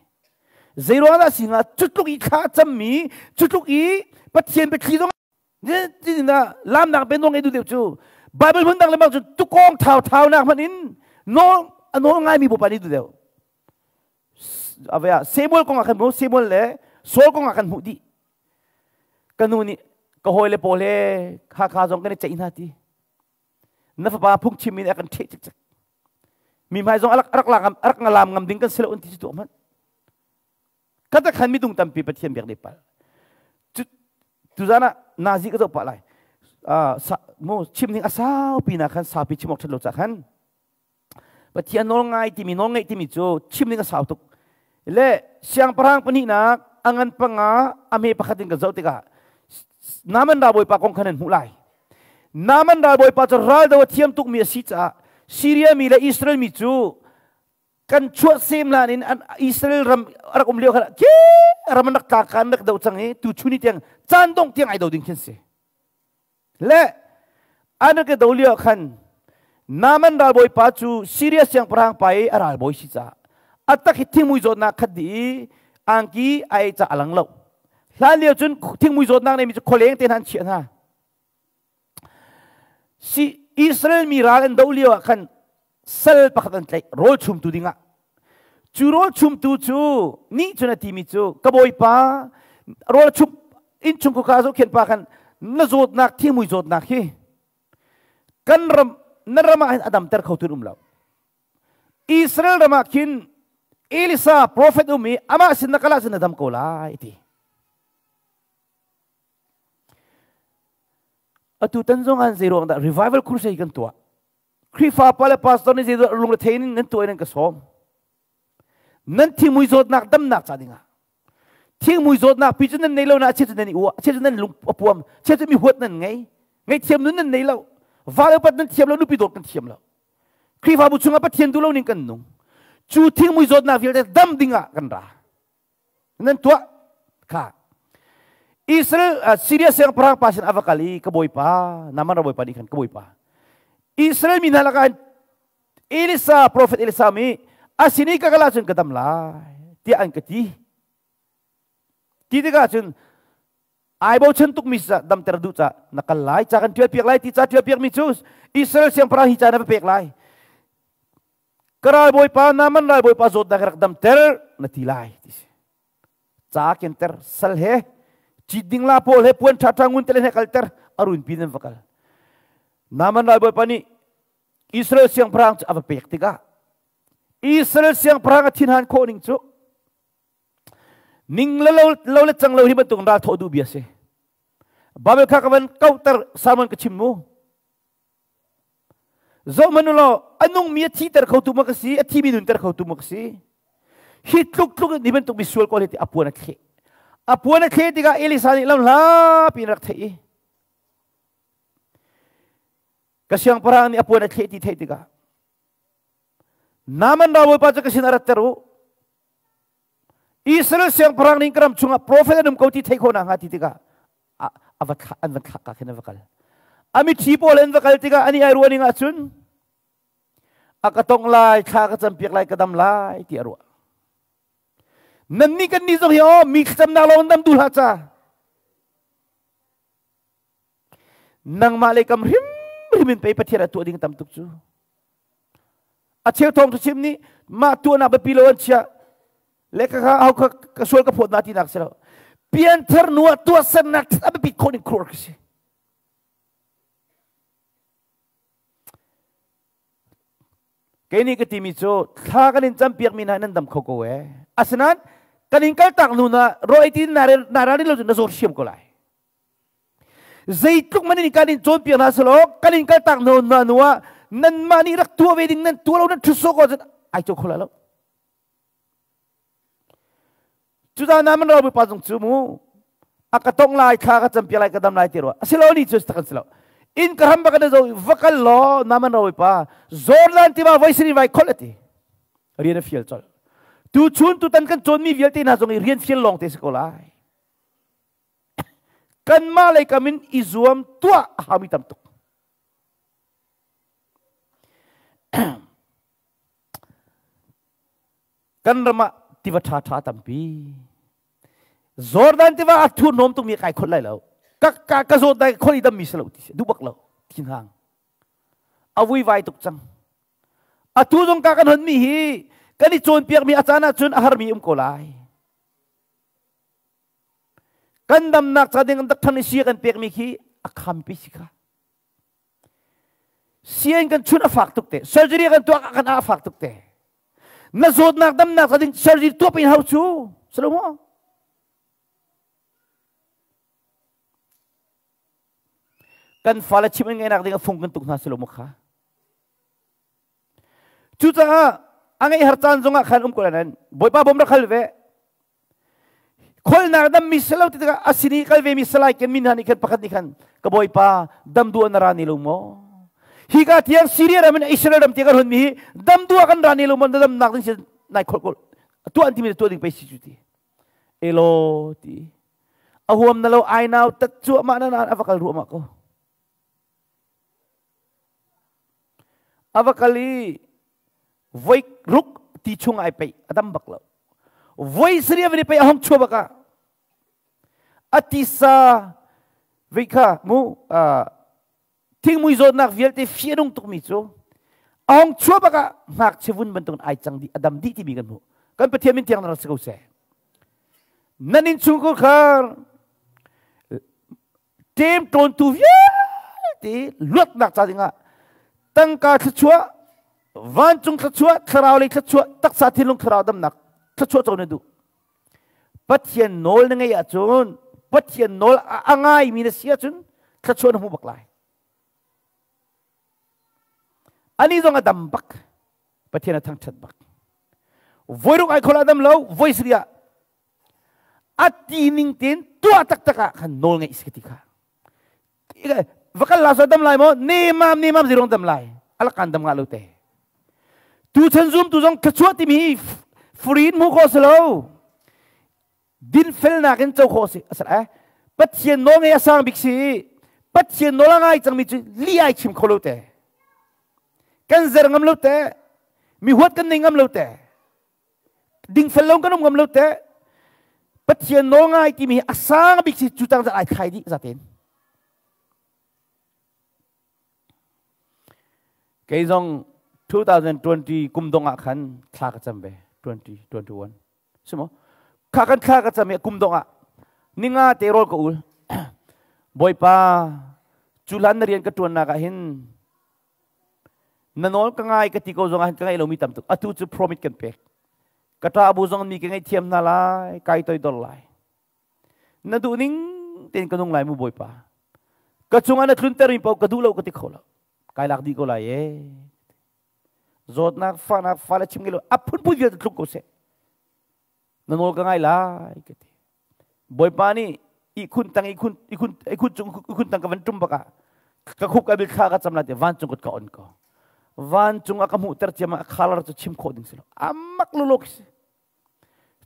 Zeiruang dah si hnga cutluk i thla a cammi cutluk i Pathian biathli zong na lamnak be nawl ngei du deuh cu Bible hmun dang le bang cu tukawng thau thau nak hmanh in nawl a nawl ngaimi bawipa nih du deuh avea Samuel kong ah khan mu Samuel le Saul kong ah kan hmuh dih ka nu nih ka hawi le pawl he Hakha zong kan i ceih hna ti na fapa phungchim in a kan ṭheh cikcek mi hmai zong arak arak ngalam ngam ding kan si lo an ti cu tuah hmanh Kata khan midung tampi Pathian biak dei pal. Tuzan ah nazi ka zoh pah lai. Mo chim ning a saupi na khan saupi chim awk ṭhat lo ca khan Pathian nawl ngai timi nawl ngeih timi cu chim ning a sau tuk. Le siangpahrang pahnihnak a ngan panga a hme pakhat in ka zoh tikah Naaman ralbawipa kong khan an hmuh lai. Naaman ralbawipa cu raldo a thiam tukmi a si caah Syria mi le Israel mi cu kan chuah sem lan in an Israel ram rak um lio khan ke ram an rak tlak kan rak do cang i tu chuni tiang caan dong tiang ai do ding khin si le an ke do lio khan Naaman ralbawi pa cu Syria siangpahrang pa i a ralbawi si caah a tak hi thingmui zawtnak khat di i angki ai ca alang lo hlan lio cun thingmui zawtnak nei mi cu khualeng te hna an chiah hna Si Israel mi ral an doh lio ah khan sal pakhat an tlaih rawl chumtu dingah. Cu rawl chumtu cu nih cun a timi cu ka bawipa rawl chum innchung khuka zohkhenh pa khan na zawtnak thingmui zawtnak hi kan ram na ram ah hin a damter kho tu um lo. Israel ram ah khin Elisa prophet um i amah sin na kal ahcun na dam ko lai ti. Atu tan zong an zeiruang dah revival crusade kan tuah. Khrihfa pa le pastor nih zeidah lung le thei in nan tuah in nan ka sawm. Nan thingmui zawtnak damnak ca dingah. Thingmui zawtnak pi cu nan nei lo na chia cu nan i uah, chia cu nan lung a puam, chia cu mi huat nan ngei. Ngaihthiam nun nan nei lo. Va le pat nan thiam lo, nupi dawt nan thiam lo. Khrihfabu chungah Pathian duh lo ning kan nung. Cu thingmui zawtnak vialte dam dingah kan ra. Nan tuah kha Israel Syria siangpahrang pa sin a va kal i ka bawipa Naaman ra bawipa nih khan ka bawipa Israel mi hna lakah Elisa prophet Elisa mi a sin i ka kal ahcun ka dam lai tiah an ka ti ti tikah cun ai bochan tukmi sa damter duh ca na kal lai ca kan tial piak lai ti ca tial piak mi cu Israel siangpahrang hi ca na va pek lai Ka ralbawipa Naaman ralbawipa zawtnak rak damter na ti lai ti si. Ca kenter sal he cit ding la pawl he puan ṭhaṭha ngun telen he kalter a runpi nan va kal. Naaman ralbawipa nih Israel siangpahrang cu a va pek tikah Israel siangpahrang a thinhan khawh ning cu ning le lo, lo le cang lo hi bantuk ral thawh duh bia si. Bible kha ka van kauter sermon ka chim mu. Zohhmanh u law, a nungmi a thiter khotu maw ka si, a thimi nunter khotu maw ka si? Hi tluk tluk in hi bantuk misual kawl hi ti a puan a thleh. A puan a thleh tikah Elisa nih lamhla piin rak theih i ka siangpahrang nih a puan a thleh ti theih tikah Naaman ralbawipa cu ka sin a ratter u. Israel siangpahrang nih ka ram chungah profet an um ko ti theih khawh nakhnga ti tikah a va thlah an va thlak ka khin a va kal. A mithi pawl an va kal tikah ani ai ruah ning ahcun a ka tong lai, thla ka campiak lai, ka dam lai ti a ruah. Nannih kan nih zong hi aw mi thlacamnak lawng dam duh hlah ca. Nangmah le kam hrimhrim in pei Pathian a tuah ding tam tuk cu. A cheu thawng chim nih mah tuahnak biapi lo an chiah. Le ka kha hau kha ka sual ka phawt na ti nak si lo. Pianthar nu ah tuahsernak a biapit khawh ning khuar ka si. Kei nih ka timi cu thla kan in campiak mi hna nan dam kho ko ee. Asinain kan in kaltak nu na ro ei ti na ralrin lo cu na zawr siam ko lai. Zeitluk man in kan in cawnpiak hna selaw kan in kaltak hna hna hnu ah nanmah nih rak tuah ve ding nan tuah lo nan ṭhut sawh ko ahcun ai co kho lai lo. Cucaah naman ralbawi pa zong cu mu a ka tong lai thla ka campiak lai ka dam lai ti rua asilo ni cu tak an si lo in ka ram bak na zo va kal law naman ralbawi pa Jordan tiva voi sini vai khol ati rian a fial colh tu chun tu tan kan cawnmi vialte hna zong i rian fial lawng te si ko lai. Kanmah lei kam in i zuam tuah a haumi tam tuk. Kan ram ah tiva ṭha ṭha tampi. Jordan tiva a thurhnawm tukmi kai khol lai lo. Ka ka ka zawt dai khol i dammi si lo ti si. Duh bak lo. Thinhang. A vuivai tuk cang. Atu zong ka kan honmi hi kan i cawnpiakmi a caan ahcun a harmi um ko lai. Kan damnak ca ding dak than i sia kan pekmi khi a khampi si kha. Sian kan chun a fak tuk te. Surgery kan tuah kan a fak tuk te. Na zawtnak damnak ca ding surgery tuah pin hau cu. Salo mo? Kan fale chim in ngainak ding a fung kan tuk hna silo mo kha. Cucaah a ngeih har caan zongah khan um ko lai nain Bawipa bawm rak hal ve. Kholnak dam mi silo ti tikah a sin i kal ve mi salai ken mi hna nih khan pakhat nih khan ka Bawipa dam duh na ra ni lo maw? Hi ka tiang Syria ram in Israel ram tiang kan hun mi hi dam duh kan ra ni lo maw? Na damnak ding si nai khol ko tuah an timi tuah ding pei si cu ti. Elo ti. A huam na lo ai nau tat cuahmah na na a va kal ruahmah ko. A va kal i voi ruk ti chung ai peih a dam bak lo. Voi sarih a van i peih a hong chuah bak ah a tisa vei kha mu thingmui zawtnak vialte fi a nung tukmi cu a hong chuah bak ah ngakchia vun bantukin ai cang dih a dam dih timi kan hmuh. Kan Pathian min tiang na rak si ko seh. Nan innchungkhar khar ṭemṭawntu vialte luatnak ca dingah tangka thluachuah, vancung thluachuah, thlarau lei thluachuah, taksa thinlung thlarau damnak thluachuah co na duh. Pathian nawl na ngeih ahcun, Pathian nawl a ngaimi na si ahcun thluachuah na hmu bak lai. Ani zong a dam bak. Pathian a thangṭhat bak. Voiruk ai khol a dam lo, voi sarih ah a ti ning tein tuah taktak ah khan nawl ngeih si ka ti kha. Va kal la so dam lai maw? Nemam nemam zirong dam lai. Alakan dam nga lo te. Tu chan zum tu zong thluachuah timi hi free in hmu khawh si lo. Dinfelnak in co khawh si. Asal eh. Pathian nawl ngei a sang bik si. Pathian nawl a ngai cangmi cu li ai chim kho lo te. Kan zer ngam lo te. Mi huat kan nei ngam lo te. Dingfel lo kan um ngam lo te. Pathian nawl ngai timi hi a sang bik si cu tang ai thlai dih zaten. Kei zong 2020 kum dong ah khan thla ka cam ve 2021 si maw kha kan thla ka cam i kum dong ah ninga te rawl ka ul Bawipa cu hlan na rian ka ṭuannak ah hin na nawl ka ngai ka ti ko zong ah hin ka ngaih lomi tam tuk atu cu promise kan pek ka ṭa bu zong mi ka ngaihthiam hna lai kai toidor lai na duh ning tein ka nung lai mu Bawipa ka cungah na tlunter mi paoh ka duh lo ka ti kho lo. Kai lak dih ko lai e. Zawtnak, fahnak, fale chim ngei lo, a phunphun vialte tluk ko seh. Na nawl ka ngai lai ka ti. Bawipa nih ihkhun tang ihkhun ihkhun ihkhun cung ihkhun tang ka van tum bak ah ka khuk ka bil thla ka cam la te vancung kut ka on ko. Vancung a ka hmuhter ciam ah a color cu chim khawh ding si lo. Amak luluk si.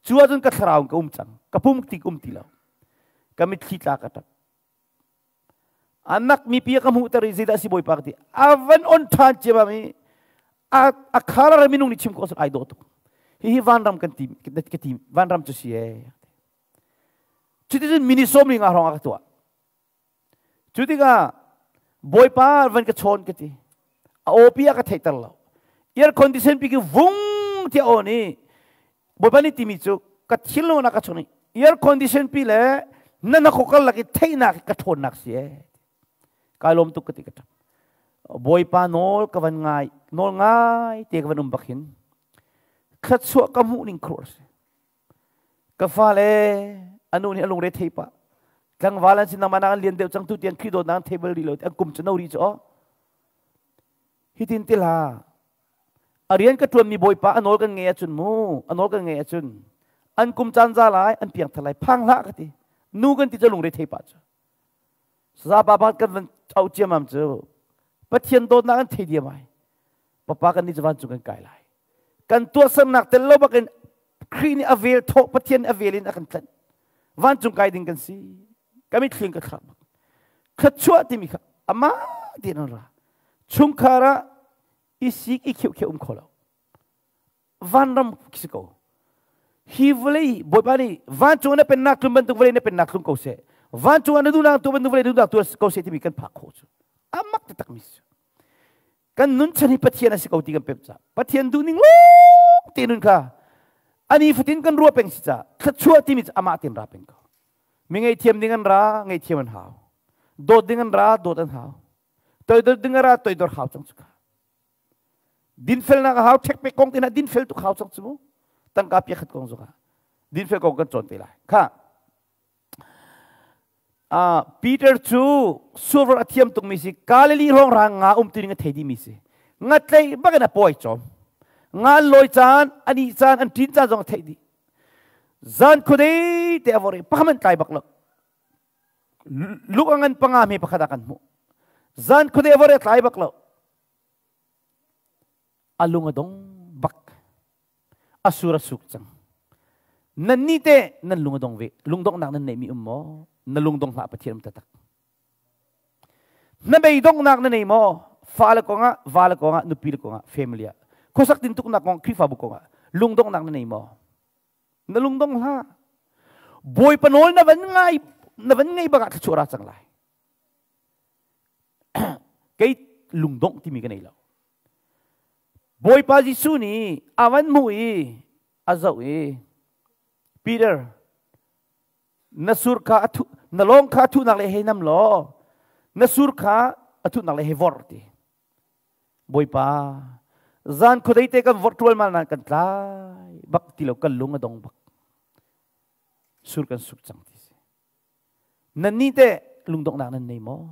Cu ahcun ka thlarau in ka um cang. Ka pum tik um ti lo. Ka mitthli tla ka ṭap. Anak mipi a ka hmuhter i zeidah si Bawipa ka ti. A van on ṭhan ciammam i a color minung nih chim khawh ai dawh tuk. Hihi vanram kan ti ka ti vanram cu si ee. Cuticun mini sawm nga hrawng a ka tuah. Cu tikah Bawipa van ka chawn ka ti. A awpi a ka theihter lo. Air condition pi ki vung ti aw ni Bawipa nih timi cu ka thinlung na ka chawn i air condition pi le na na khokal lak i theihnak ka ṭhawnnak si ee. Kai lawm tuk ka ti ka ṭap. Bawipa nawl ka van ngai nawl ngai te ka van um bak hin thluachuah ka hmuh ning khuruah si. Ka fale anu nih a lungre thei pah. Tlangval an si nangmah nak an lian deuh cang tu tiang Khrih dawtnak an thei bal rih lo an kum cu no rih cu aw. Hitin ti hlah. A rian ka ṭuanmi bawipa a nawl kan ngei ahcun mu, a nawl kan ngei ahcun an kum caan za lai, an piang thar lai, phang hlah ka ti. Nu kan ti cu lungre thei pah cu. Saza pa pakhat kan van auh ciammam cu Pathian dawtnak an thei diam ai. Papa kan nih cu vancung kan kai lai. Kan tuahsernak tel lo bakin Khrih nih a vel thawh Pathian nih a vel in a kan tlanh. Vancung kai ding kan si. Ka mitthli ka thlak bak. Thluachuah timi kha amah tein an ra. Chungkhar ah i sik i kheuh kheuh um kho lo. Vanram si ko. Hi vawlei Bawipa nih vancung na pennak tlun bantuk vawlei na pennak tlung ko seh. Vancung ah na duhnak tu bantuk vawlei duhnak tu ko seh timi kan phak khawh cu. Amak taktak mi si. Kan nun chan hi Pathian a si ko ti kan pem ca. Pathian duhning lawng te nun kha ani fatin kan ruah peng si ca. Thluachuah timi cu amah ten ra peng ko. Mi ngaihthiam ding an ra, ngaihthiam an hau. Dawt ding an ra, dawt an hau. Toidor ding an ra, toidor hau cang cu ka. Dinfelnak a hau check pek kong te na dinfel tuk hau cang cu mu. Tangka pia khat kong zong ah dinfel kong kan cawn te lai. Kha Peter cu suavor a thiam tukmi si Galilee hrawng rang nga um tu ding a thei dimi si. Nga tlei bak in a pawi chom. Nga an lawi caan, an ih caan, an ṭin caan zong a theih dih. Zan khuadei te a vor i pakhat tlai bak lo. Luk a ngan panga mi pakhat ah kan hmuh. Zan khuadei a vor i a tlai bak lo. A lung a dong bak. A sur a suk cang. Nan nih teh nan lung a dong ve. Lungdonghnak nan neihmi um maw? Na lungdong hlah Pathian um taktak. Na beidonghnak na nei maw? Fale kongah, vale kongah, nupi le kongah, family ah. Khuasak tintuknak kong, Khrihfabu kongah lungdonghnak na nei maw? Na lungdong hlah. Bawipa nawl na van ngai na van ngei bak ah thluachuah ra cang lai. Kei lungdongh timi ka nei lo. Bawipa Jesuh nih a van hmuh i a zoh i Peter na sur kha a thu na lawng kha a thuhnak le hei nam law na sur kha a thuhnak le hei vorh ti. Bawipa zan khuadei te kan vorh ṭualmal nain kan tlai bak ti lo kan lung a dong bak. Sur kan suk cang ti si. Nannih teh lungdonghnak nan nei maw?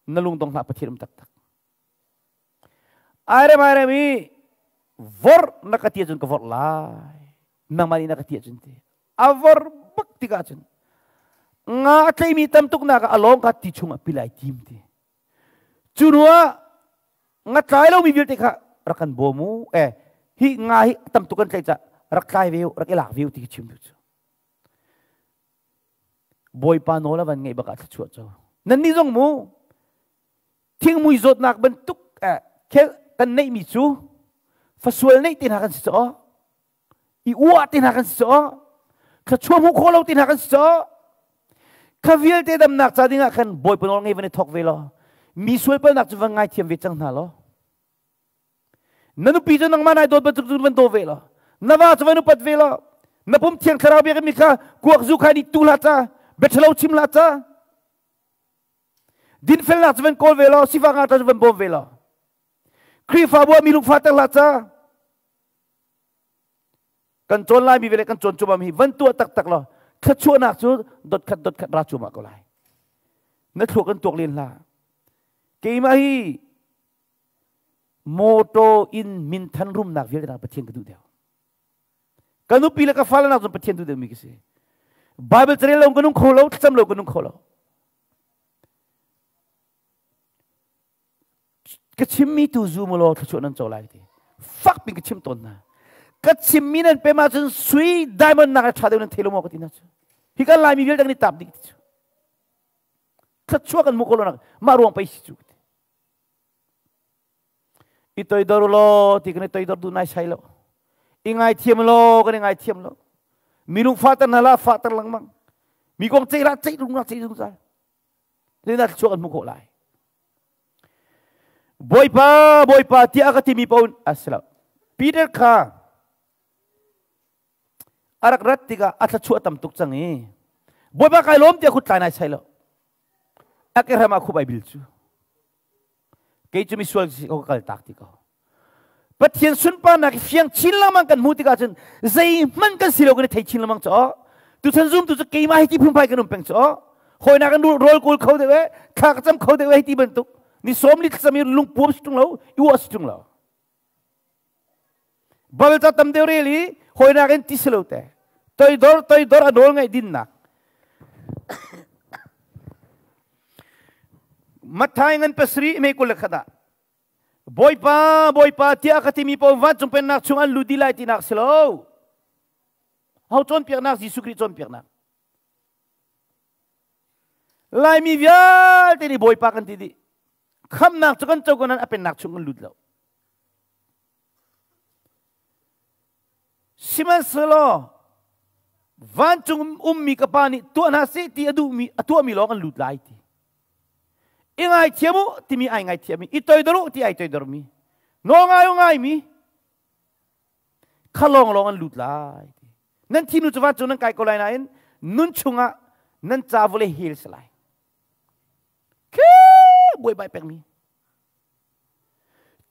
Na lungdong hlah Pathian um taktak. Airem airem i vorh na ka ti ahcun ka vorh lai. Nangmah nih na ka ti ahcun ti. A vorh bak tikah cun nga a tleimi tam tuk nak ah a lawng kha ti chungah pil ai tim ti. Cu hnu ah nga tlai lomi vialte kha rak kan bawm u. Eh, hi nga hi tam tuk kan tlaih cah rak tlai ve u, rak i lak ve u ti ka chim duh cu. Bawipa nawl a van ngeih bak ah thluachuah co. Nannih zong mu thingmui zawtnak bantuk eh, khel kan neihmi cu fasual neih te hna kan si caw i uah te hna kan si caw thluachuah hmuh khawh lo te hna kan si caw kha vialte damnak ca dingah khan Bawipa nawl ngei van i thawk ve law mi sual palnak cu van ngaithiam ve cang hna law Na nupi cu nangmah nai dawt bantuk cun van daw ve law na va cu van upat ve law na pum thiang thlarau biak mi kha kuak zu kha nih tu hlah ca bia ṭhalo chim hlah ca dinfelnak cu van kawl ve law sifak ngakṭah cu van bawm ve law Khrihfabu ah mi lungfah ter hlah ca kan cawn lai mi vele kan cawn cuam hi van tuah taktak law thluachuahnak cu dot khat dot khat ra cuahmah ko lai na thluak kan tuak len hlah keimah hi. Motor in minthan rumnak vialte nak Pathian ka duh deuh. Ka nupi le ka fale nak cun Pathian duh deuhmi ka si. Bible carel lo ka nung kho lo, thlacam lo ka nung kho lo. Ka chimmi tu zu mu law thluachuah nan co lai ti. Fak pin ka chim tawn hna. Ka chimmi nan pem ahcun sui diamond nak a ṭha deuh nan thei lo maw ka ti hna cu. Hi kan Laimi vialte kan i tap dih ti cu. Thluachuah kan hmuh ko lo nak mah ruang pei si cu. I toidor law ti kan i toidor duh nai sai lo. I ngaithiam law kan i ngaithiam lo. Minung fahter hna la fahter lengmang. Mi kong ceih la ceih rung la ceih zungzal. Zeidah thluachuah kan hmuh khawh lai? Bawipa, Bawipa tiah ka timi paoh a si lo. Peter kha a rak rat tikah a thluachuah tam tuk cang i Bawipa kai lawm tiah kut tlai nai sai lo. A ke ram ah khup ai bil cu. Kei cu misual si ko ka kal tak ti ko. Pathian sunparnak fiang chin lengmang kan hmuh tikah cun zeihmanh kan si lo kan i thei chin lengmang cu. Tuchan zumtu cu keimah hi ti phunphai kan um peng cu. Hawinak kan rawl kawl kho deuh e, thla ka cam kho deuh e hei ti bantuk. Ni sawm li thlacam i lungpuam si ṭung lo, i uah si ṭung lo. Bal ca tam deuh rel i hawinak in ti si lo te. Toidor toidor a nawl ngaih dinnak. Matthai ngan pasarih mei 21 ah Bawipa, Bawipa tiah ka timi paoh vancung pennak chung an lut dih lai tinak si lo. Ho cawnpiaknak Jesuh Khrih cawnpiaknak. Laimi vialte nih Bawipa kan ti dih. Khamnak cu kan co ko nain a pennak chung kan lut lo. Sihmanhsehlaw vancung ummi ka pa nih tuah hna seh ti a duhmi a tuahmi lawng an lut lai ti. I ngaithiam u timi ai ngaithiam i toidor u ti ai toidormi nawl ngai u ngaimi kha lawng lawng an lut lai ti. Nan thinu cu vancung nan kai ko lai nain nun chungah nan ca vawlei hel si lai. Khi buaibai pekmi.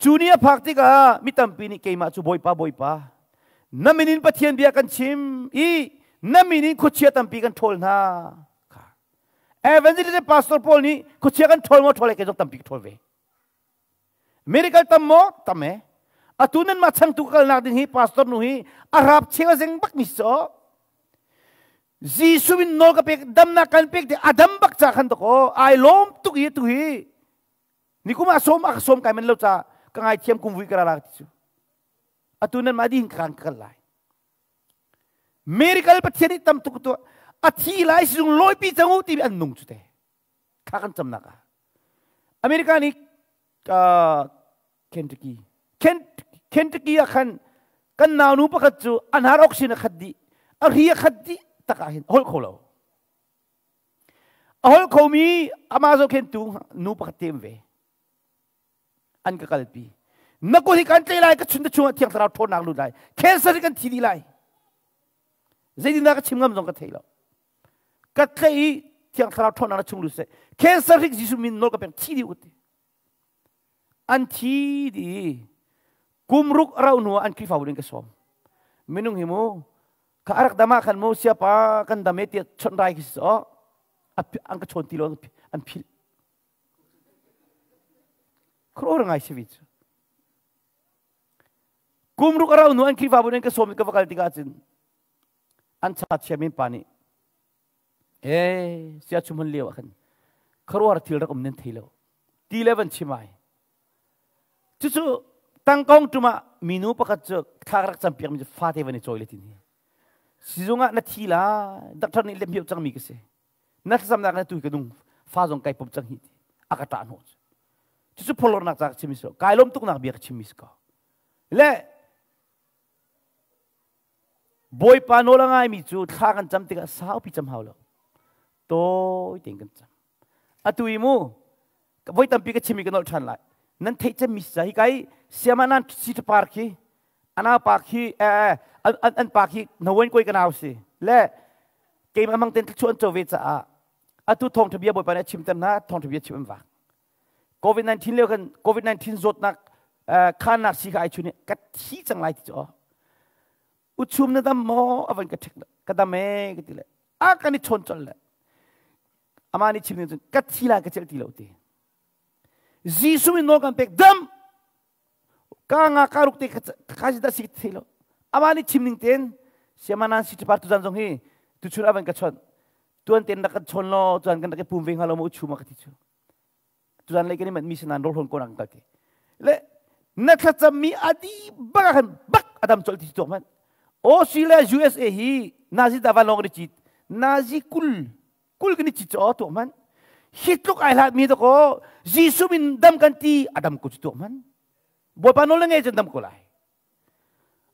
Cu ni a phak tikah mi tampi nih keimah cu Bawipa, Bawipa, na min in Pathian bia kan chim i na min in khuachia tampi kan ṭhawl hna. Kha. Evangelist pastor pawl nih khuachia kan ṭhawl maw ṭhawl kei zong tampi ka ṭhawl ve. Miracle tam maw? Tam e. Atu nan mah changtu ka kalnak ding hi pastor nu hi a rap cheu a zeng bak mi si caw. Jesuh in nawl ka pek damnak kan pek ti a dam bak ca khan to ai lawm tuk i tu hi Nikum ah sawm a ka sawm kai man lo ca ka ngaithiam kum vui ka ra la ti cu. Atu nan mah ding kan kal lai. Miracle Pathian nih tam tuk tu a thi lai sizung lawipi cang u ti an nung cu te. Kha kan camnak ah. America nih Kentucky Kentucky ah khan kan naunu pakhat cu an har oxygen a khat dih a ri a khat dih tak ah hin holh kho lo A holh khomi amah zohkhentu nu pakhat te um ve. An ka kalpi. Na kut hi kan tlei lai, ka chun te chungah Thiang Thlarau ṭhawnnak lut lai. Cancer hi kan thi dih lai. Zeitindah ka chim ngam zong ka thei lo. Ka tlei i Thiang Thlarau ṭhawnnak na chung lut seh. Cancer hi Jesuh min nawl ka pek thi dih u ti. An thi dih. Kum ruk a rauh hnu ah an Khrihfabu in ka sawm. Minung hi mu Ka a rak dam ah khan mu siapa kan dam e tiah chawnh rai khi si aw an ka chawn ti lo an philh. Khuaruahhar ngai si vi cu. Kum ruk a rau hnu an Khrihfabu in ka sawm i ka va kal tikah cun an cha chiami pa nih ee sia chum hun lio ah khan khuaruahhar thil rak um nan thei lo ti le van chim ai Cucu tangkong tum ah minu pakhat cu thla ka rak campiak mi cu fate van i cawi le tin hi. Sizung ah na thi la, doctor nih lem cang mi ka si. Na thlacamnak na tu ka nung fa zong kai pom cang hi ti. A ka ṭah hnawh cu. Cucu pholornak ca ka chim mi si kai lawm tuknak bia ka chim mi si ko. Le Bawipa nawl a ngaimi cu thla kan cam tikah saupi cam hau lo. Tawi tein kan cam. Atu i mu voi tampi ka chim i ka nolh ṭhan lai. Nan theih cemmi si hi kai siama nan si par khi ana pa khi an pa khi nawen koi ka nau si le keimah mang ten thluachuah an co ve caah atu thawngṭha bia Bawipa nih a chimter hna thawngṭha bia chim an vak. COVID-19 lio kan COVID-19 zawtnak khannak si kha ai chun i ka thi cang lai ti cu uchum na dam maw a van ka ṭhek ka dam e ka ti le a kan i chawn colh le amah nih chim ning cun ka thi lai ka celh ti lo ti Jesuh in nawl kan pek dam. Ka nga ka ruk te ka si da si thei lo. Ama nih chim ning ten siamanan si par tu zan zong hi tu chun avan ka chon. Tuan ten rak kan chon lo tuan kan rak pum ve hnga lo mu chuma ka ti chu. Tuan lei kan i manh mi sinan rol hon ko nak ka ti. Le na thlacam mi adi bak khan bak adam chol ti tok man. Australia USA hi Nazi da van long ri chit. Nazi kul kul kan i chit cho tok man. Hi tluk ai hlat mi to ko Jesuh min dam kan ti adam ko chu tok man. Bawipa nawl na ngei cun dam ko lai.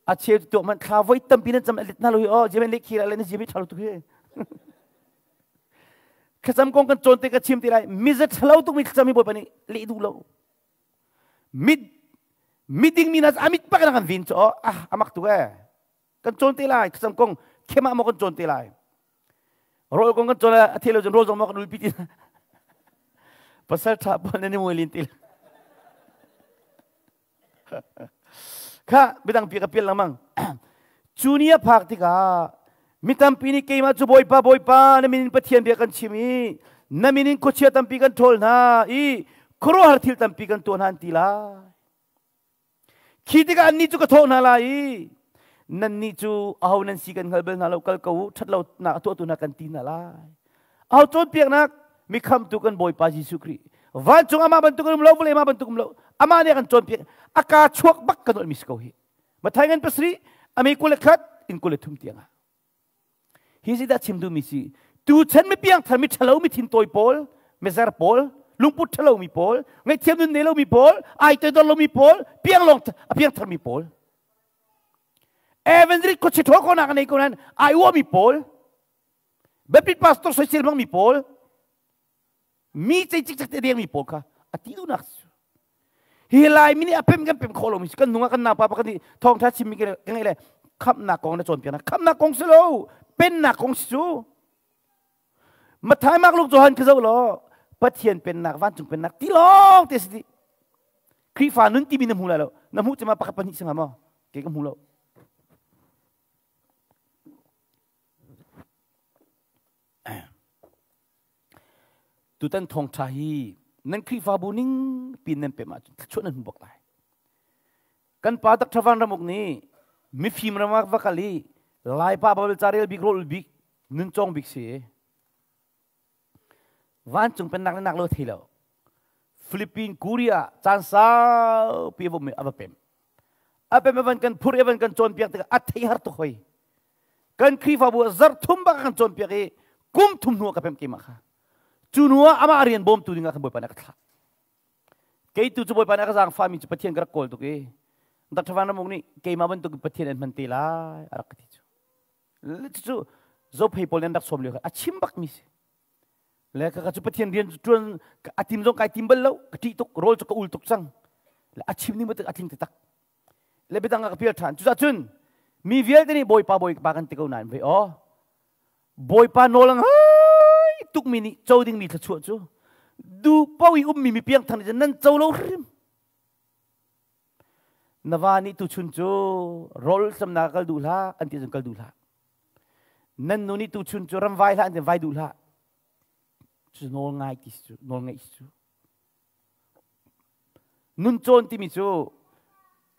A cheu tu man thla voi tampi nan cam alit na lo hi o jemen le khira le na jimi thalo tu hi. Thlacam kong kan cawn te ka chim ti lai mizat thalo tuk mi thlacam hi Bawipa nih leh duh lo. Mit miding mi na amit pak na kan vin cho ah amak tu e. Kan cawn te lai thlacam kong khema mo kan cawn te lai. Rol kong kan cawn a thelo cun rol zong mo kan ulpi ti. Pasal tha pon ni muilin ti. Kha bidang pi ka pial lengmang. Cu ni a phak tikah mi tampi nih keimah cu Bawipa Bawipa na min in Pathian bia kan chim i na min in khuachia tampi kan ṭhawl hna i khuaruahhar thil tampi kan tuah hna an ti lai. Khi tikah annih cu ka thawh hna lai i nannih cu aho nan si kan hngal bal hna lo kal ko u ṭhat lonak a tuahtu hna kan ti hna lai. Aho cawnpiaknak mi khamtu kan Bawipa Jesuh Khrih vancung amah bantuk um lo vawlei amah bantuk um lo amah nih a kan cawnpiak a kaa chuak bak kan olmi si ko hi. Mathai ngan pasarih ame 21 in 23 tiang ah. Hi si dah chim duhmi si tu chan mi piangthar mi ṭhalo mi thintawi pawl mezer pawl lungput ṭhalo mi pawl ngaihthiam nun nei lo mi pawl ai toidor lo mi pawl piang lawng a piangthar mi pawl Evangelist khuachi ṭhawl ko nak nei ko nan ai uah mi pawl Baptist pastor soisel hmang mi pawl mi cei cikcek te deng mi pawl kha a ti duhnak cu hi lai mi nih a pem kan pem kho lomi kan nung ah kan napa pakhat nih thawngtha chimmi ka ngeih le khamhnak kong na cawnpiak khamhnak kong si lo pennak kong si cu Mathai Mark Luke Johan khi zoh law Pathian pennak vancung pennak ti lawng te si di Khrihfa nun timi na hmu lai lo na hmuh cema pakhat pahnih si hnga maw ke ka hmu lo Tutan thawngṭha hi nan Khrihfabu ning pin nan pem ahcun thluachuah nan hmu bak lai. Kan pa Dr. Van Ram Uk nih mifim ram ah va kal i Laipa Bible ca rel bik rawl bik nun cawng bik si. Vancung pennak le nak lo thei lo. Philippine Korea caan saupi a va pem. A pem a van kan phur i a van kan cawnpiak tikah a thei har tuk hoi. Kan Khrihfabu ah zarh thum bak kan cawnpiak i kum thum hnu ah ka pemh keimah kha. Cu hnu ah amah rian bawmtu ding ah khan Bawipa nih a ka thlah. Kei tu cu Bawipa nih a ka zaangfahmi cu Pathian ka rak kawl tuk i Dr. Van Ramuk nih keimah bantuk Pathian an hman te lai a rak ka ti cu. Cucu Zophei pawl nih an rak sawm lio kha a chim bakmi si. Le ka cu Pathian rian ṭuan a tim zong kai tim bal lo ka ṭih tuk rawl cu ka ul tuk cang. Le a chim ning bantuk a tling taktak. Le biadang ah ka pial ṭhan. Cucahcun mi vialte nih Bawipa Bawipa kan ti ko nain vei aw Bawipa nawl a ngai tukmi nih co dingmi thluachuah cu duh paoh i ummi mi piangthar nih cun nan co lo hrim. Na va nih tuchun cu rawl tlamnak kal duh hlah an ti cun kal duh hlah. Nan nu nih tuchun cu ram vai hlah an ti vai duh hlah. Cu nawl ngai ti cu nawl ngeih cu. Nun cawn timi cu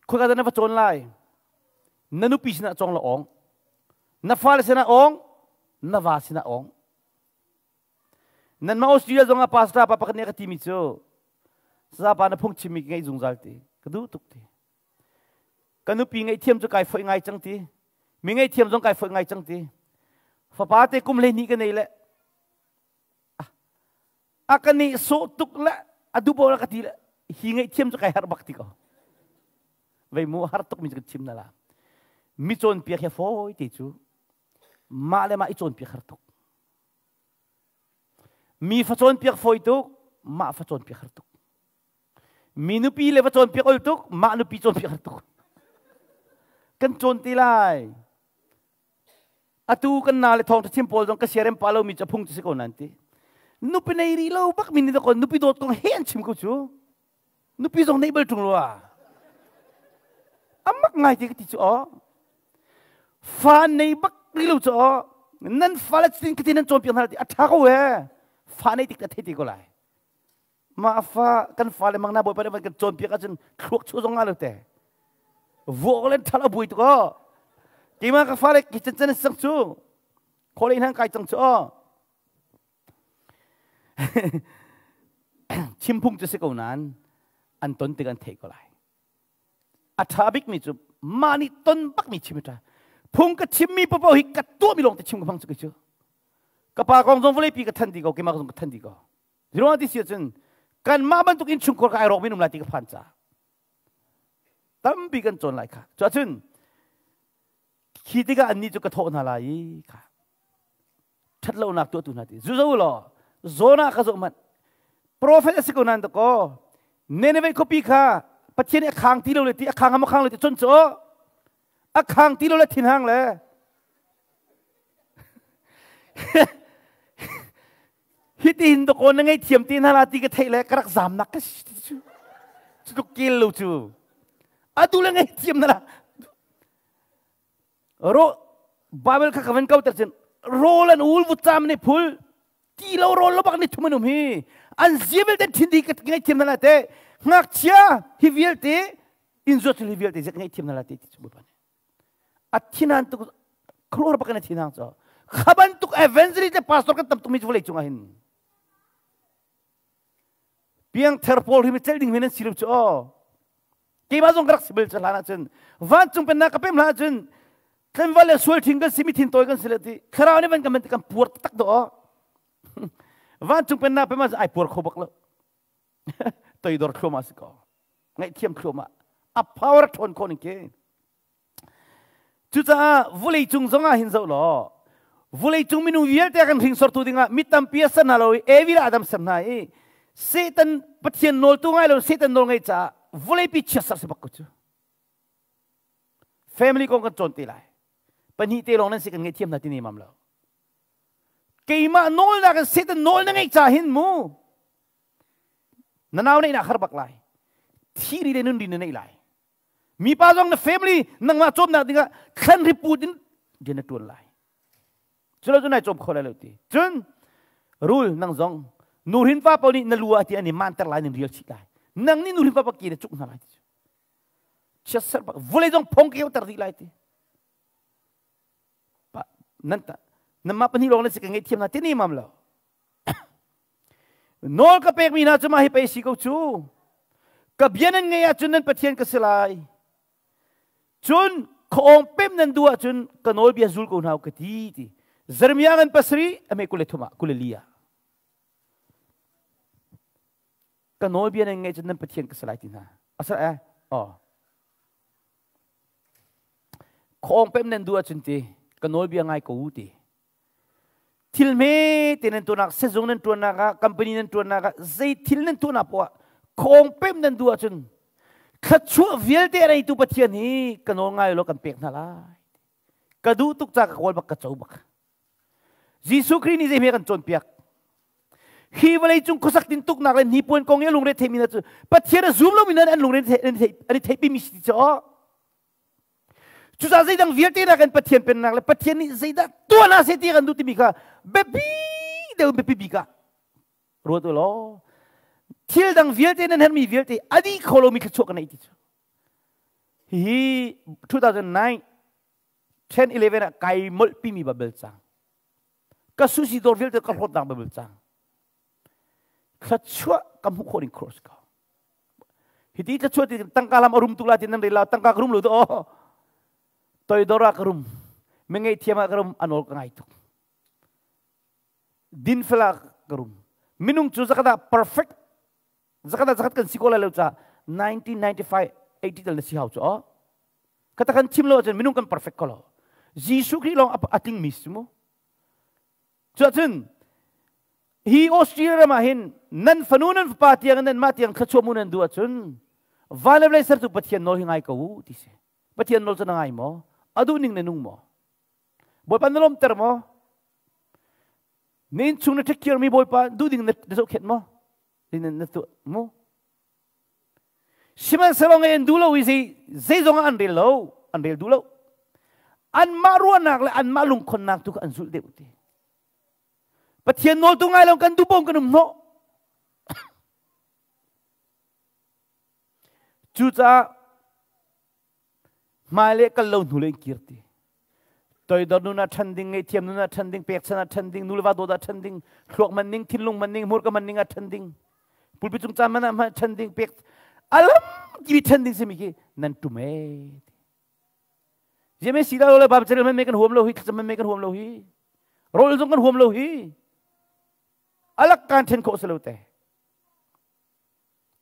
khoika dah na va cawn lai? Na nupi sinah cawng la awng. Na fale sinah awng, na va sinah awng. Nanmah Australia zongah pastor pa pakhat nih a ka timi cu sazapa na phung chimmi ka ngeih zungzal ti. Ka duh tuk ti. Ka nupi ngaihthiam cu kai foih ngai cang ti. Mi ngaihthiam zong kai foih ngai cang ti. Fapa te kum 12 ka nei le a ka nih sawh tuk le a duh a ka ti le hi ngaihthiam cu kai harh bak ti ko vei mu har tuk mi cu kan chim na la mi cawnpiak hi fawi te cu mah le mah i cawnpiak har tuk mi fa cawnpiak fawi tuk mah fa cawnpiak har tuk mi nupi le va cawnpiak ol tuk mah nupi cawnpiak har tuk kan cawn te lai Atu kan na le thawng chim pawl zong ka siarem pa lo mi cu phung cu si ko nan ti. Nupi nei ri lo bak mi ni ko nupi dawt kong he an chim ko cu. Nupi zong nei bal ṭung lo ah. Amak ngai ti ka ti cu aw. Fa nei bak ri lo cu aw. Nan fa le tin ka ti nan cawnpiak hna ti a ṭha ko e. Fa nei tik ta thei ti ko lai. Ma fa kan fa le mang na bawipa nih van kan cawnpiak ahcun thluak chu zong nga lo te. Vuak le ṭhal a buai tuk aw. Keimah ka fale ki chan chan sang cu. Khawle hnan kai cang cu aw. Chimphung cu si ko nain an ton tik an theih ko lai. A ṭha bikmi cu mah nih ton bakmi chim a ṭha. Phung ka chimmi paoh hi ka tuahmi lawng te chim ka hmang cu kei cu. Ka pa kong zong vawleipi ka than dih ko, keimah zong ka than dih ko. Ziruang ti si ahcun kanmah bantuk innchungkhar ka ai rawk min um lai ti ka phan caah tampi kan cawn lai kha. Cuahcun khi tikah annih cu ka thawh hna lai i kha ṭhatlonak tuahtu hna ti zu zo law Jonah kha zoh hmanh profet a si ko nain dakaw Nineveh khuapi kha Pathian nih a khang ti lo le ti a khang a khang lo ti chon cu a khang ti lo le thinhang le hiti hin dakaw na ngei thiam ti hna la ti ka theih le ka rak zam nak ka si cu cu tluk kel lo cu atu le ngei thiam na la Ro Bible kha ka van kau ter cun rawl an ul vutcam ne phul ti lo rawl lo bak ni thum an um hi an zia vialte thin di ka ngai thiam na la te ngakchia hi vialte in zuat hi vialte zek ngai thiam na la te ti chu bawipa nih a thinan tuk khuruar bak in a thinang cho kha bantuk evangelist le pastor kan tam tuk mi chu vawlei cungah hin piangthar pawl hi mi cel ding mi nan si lo chu aw keimah zong ka rak si bal cu hlan ahcun vancung pennak ka pem hlan ahcun tlenval le sual ṭhing kan si mi thin tawi kan si le ti thlarau nih van kan kan puar tak do aw vancung pennak pem ahcun ai puar kho bak lo toidor thluahmah si ko ngaihthiam thluahmah a power ṭhawn khawh ning ke Cucaah vawleicung zongah hin zoh law vawleicung minung vialte kan hringsortu dingah mi tampi a ser hna lo i Evi le Adam ser hna i Satan Pathian nawltu ngai lo Satan nawl ngai caah vawleipi chiatser si bak ko cu. Family kong kan cawn te lai. Pahnih te lawng nan si kan ngaihthiam hna ti ne mam lo. Keimah nawlnak in Satan nawl na ngeih ca hin mu na nau neih nak har bak lai. Thi ri le nun ri na neih lai. Mipa zong na family nangmah cawmnak dingah thlan riput in rian na ṭuan lai. Culo cu nai cawm kho lai lo ti. Cun rul nang zong nuhrin pa paoh nih na lu ah ti an i manter lai nin rial chih lai. Nang nih nuhrin pa pa ke na cuk hna lai ti. Chiatser bak vulei zong phong keu ter dih lai ti. Pa nan ta namah pahnih lawng na si ka ngei thiam na ti ni mam lo. Nawl ka pekmi hna cu mah hi pei si ko cu. Ka bia nan ngaih ahcun nan Pathian ka si lai. Cun khuaawng pem nan duh ahcun ka nawlbia zul ko hna u ka ti ti. Jeremiah ngan pasarih a me 23 ah 24 ah. Ka nawlbia nan ngaih cun nan Pathian ka si lai ti hna. Asar eh? Oh. Khuaawng pem nan duh ahcun ti ka nawlbia ngai ko u ti. Thil hmete nan tuahnak, sezung nan ṭuannak ah, company nan ṭuannak ah, zei thil nan tuahnak poah khawng pem nan duh ahcun thluachuah vialte a neitu Pathian hi ka nawl ngai law kan pek hna lai. Ka duh tuk ca ka kawl bak ka co bak. Jesuh Khrih nih zei hme kan cawnpiak. Hi vawlei cung khuasak tin tuknak le hnipuan kong i a lungre theimi hna cu Pathian a zum lomi hna an lungre an i theihpimi si ti cu. Cucaah zeidang vialte na kan Pathian pennak le Pathian nih zeidah tuah hna seh ti kan duh timi kha biapi deuh biapi bik ah ruat u law thil dang vialte nan herhmi vialte a dih kho lomi thluachuah kan nei ti cu. Hihi 2009 10 11 ah kai molhpimi Bible cang. Ka susi dawr vialte ka hlawtnak Bible cang. Thluachuah ka hmuh khawh ding cross ko. Hiti thluachuah ti tangka lam a rum tuk la ti nan rel la tangka ka rum lo to oh. Toidor ah ka rum. Mi ngaihthiam ah ka rum anol ka ngai tuk. Din fel ah ka rum. Minung cu zakhat ah perfect zakhat ah zakhat kan si ko lai lo ca 1995 80 tal na si hau cu oh. Kata kan chim lo ahcun minung kan perfect ko lo. Jesuh Khrih lawng a tling mi si mu. Cuahcun hi Australia ram ah hin nan fanu nan fapa tiang nan mah tiang thluachuah mu nan duh ahcun van le vawlei sertu Pathian nawl hi ngai ko u ti si. Pathian nawl cu na ngai maw? A duh ning na nung maw? Bawipa na lawmter maw? Na innchung na take care mi Bawipa duh ding na zohkhenh maw? Na tuah mu? Sihmanhsehlaw ngei an duh lo i zei zeizong ah an rel lo, an rel duh lo. Anmah ruahnak le anmah lungkhonnak tu kha an zulh deuh ti. Pathian nawl tu ngai lo kan duh bom kan um hnawh. Cucaah Hmailei kal lo hnu in kir ti. Toidor nun ah ṭhan ding, ngaihthiam nun ah ṭhan ding, pekchan ah ṭhan ding, nuleva dawt ah ṭhan ding, thluak man ning, thinlung man ning, hmurka man ning ah ṭhan ding, pulpit cung caan man ah ṭhan ding, pek alam ti ṭhan ding simi khi nan tum e. Ziame si lo le Bible carel man me kan huam lo hi, thlacam man me kan huam lo hi, rawl zong kan huam lo hi. Alak kan ṭhen khawh si lo te.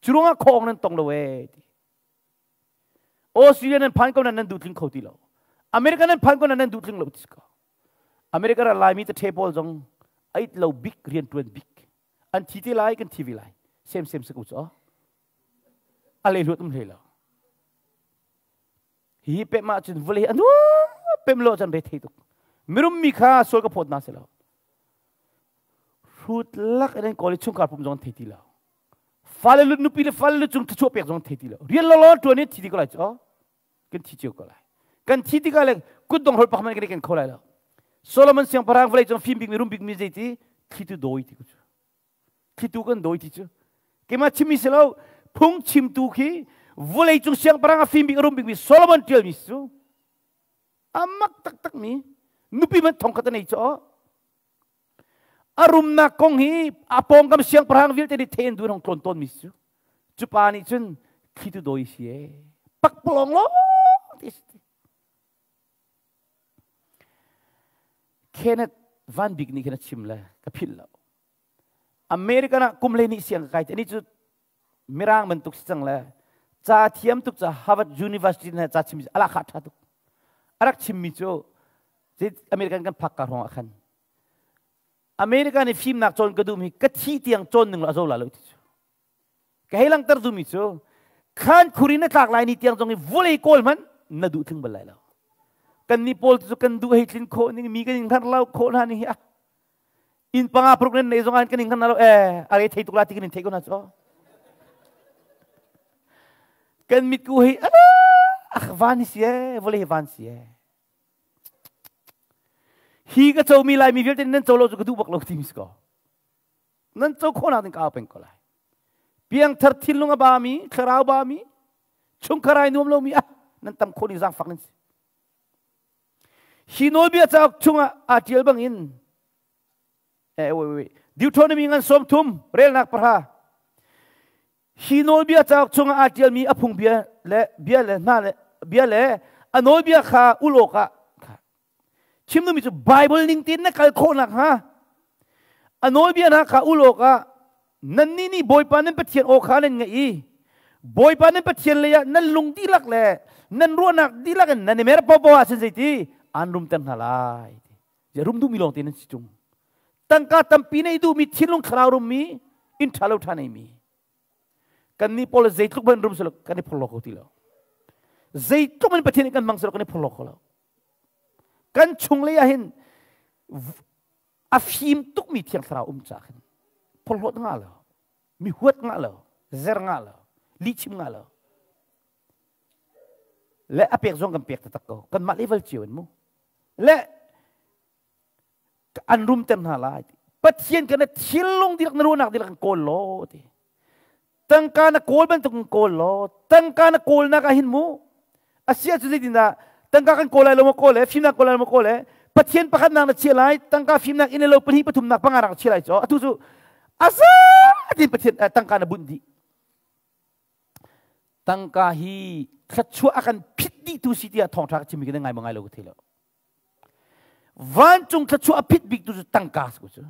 Cu ruangah khawng nan tong lo e ti. Australia nan phan ko nan nan duh tling kho ti lo. America nan phan ko nan nan duh tling lo ti ko. America ra Laimi te the pawl zong ait lo bik rian tuan bik. An thi te lai kan thi vi lai. Sem sem se ko cho. A le hluat um hlei lo. Hi pe ma cun vawlei anu pem lo chan re thei tuk. Mirum mi kha sual ka phawt na se lo. Hrut lak in kawl chungkhar pum zong thei ti lo. Fale lu nupi le fale lu cung thluachuah pek zong thei ti lo. Rian lo lo tuan i thi ti ko lai cu. Kan thi cio ko lai. Kan thi tikah le kut dong hol pak man kan kan kho lai lo. Solomon siangpahrang vawlei cung fim bik mi rum bik mi zei ti thlitu dawi ti ku cu. Thlitu kan dawi ti cu. Keimah chimmi si lo phung chimtu khi vawlei cung siangpahrang a fim bik a rum bik mi Solomon tial mi cu. Amak taktak mi nupi man thong khat a nei cu. A rumnak kong hi a pawngkam siangpahrang vialte nih thein duan hong tlawn tawn mi cu. Cu pa nih cun thlitu dawi si e. Pakpalawng lo ti si. Kenneth Van Bik nih khin a chim le ka philh lo. American ah kum le nih siang ka kai ti ani cu mirang bantuk si cang le ca thiam tuk ca Harvard University na ca chim ala kha tha tuk. A rak chimmi cu American kan phak ka hrawng ah khan America nih fimnak cawn ka duhmi ka thi tiang cawn ning lo a zo la lo ti cu. Ka hei langhter duhmi cu khan khuri na tlak lai ni tiang zong i vulei kawl hmanh na duh tling bal lai lo. Kan ni pawl cu kan duh hei tlin khawh ning mi kan in hngar lo khawh hna ning hi ah inn panga paruk nan nei zong ah kan in hngar lo eh are thei tuk la ti kan in thei ko na cu. Kan mit ku hei ah van hi si eh vulei hi van si eh. Hi ka comi Laimi vialte nan co lo cu ka duh bak lo ti mi si ko. Nan co khawhnak ding ka au peng ko lai. Piangthar thinlung a ba mi, thlarau ba mi, chungkhar ai nuam lomi ah nan tam khawh ni zaangfak nan si. Hi nawlbia cauk chungah aa ṭial bangin eh wait wait Deuteronomy ngan 30 relnak 10 Hi nawlbia cauk chungah aa ṭialmi a phungbia le bia le hna le bia le a nawlbia kha ulh awkah chim duhmi cu Bible ning tein na kal khawh nakhnga a nawlbia hna kha ulh awkah nannih nih Bawipa nan Pathian aw kha nan ngaih i Bawipa nan Pathian lei ah nan lung dihlak le nan ruahnak dihlak in nan i mer paohpaoh ahcun zeiti aan rumter hna lai. Rum duhmi lawng te nan si ṭung. Tangka tampi nei duhmi thinlung thlarau rummi inn ṭha lo ṭha neimi. Kan nih pawl zeitluk ban rum selo kan i phorhlaw ko ti lo. Zeitluk in Pathian nih kan hmang selo kan i phorhlaw kho lo. Kan chung lei ah hin a fim tukmi thiang thlarau um ca khin phorhlawt nga lo, mi huat nga lo, zer nga lo, lihchim nga lo. Le a pek zong kan pek taktak ko. Kanmah level cio in mu. Le an rumter hna lai Pathian kan na thilung dilak na ruahnak dilak in kawl law ti tangka na kawl bantuk in kawl law tangka na kawlnak ah hin mu asia cu zeitindah tangka kan kawl lai lo maw kawl le fimnak kawl lai lo maw kawl le Pathian pakhat nak na chia lai tangka fimnak in lo pahnih pathum nak panga nak chia lai cho atu cu asa tin Pathian tangka na bunh dih tangka hi thluachuah a kan phit dih tu si tiah thawngtha ka chimmi ka ngai ma ngai lo ka thei lo Vancung thluachuah a phit bik tu cu tangka si ko cu.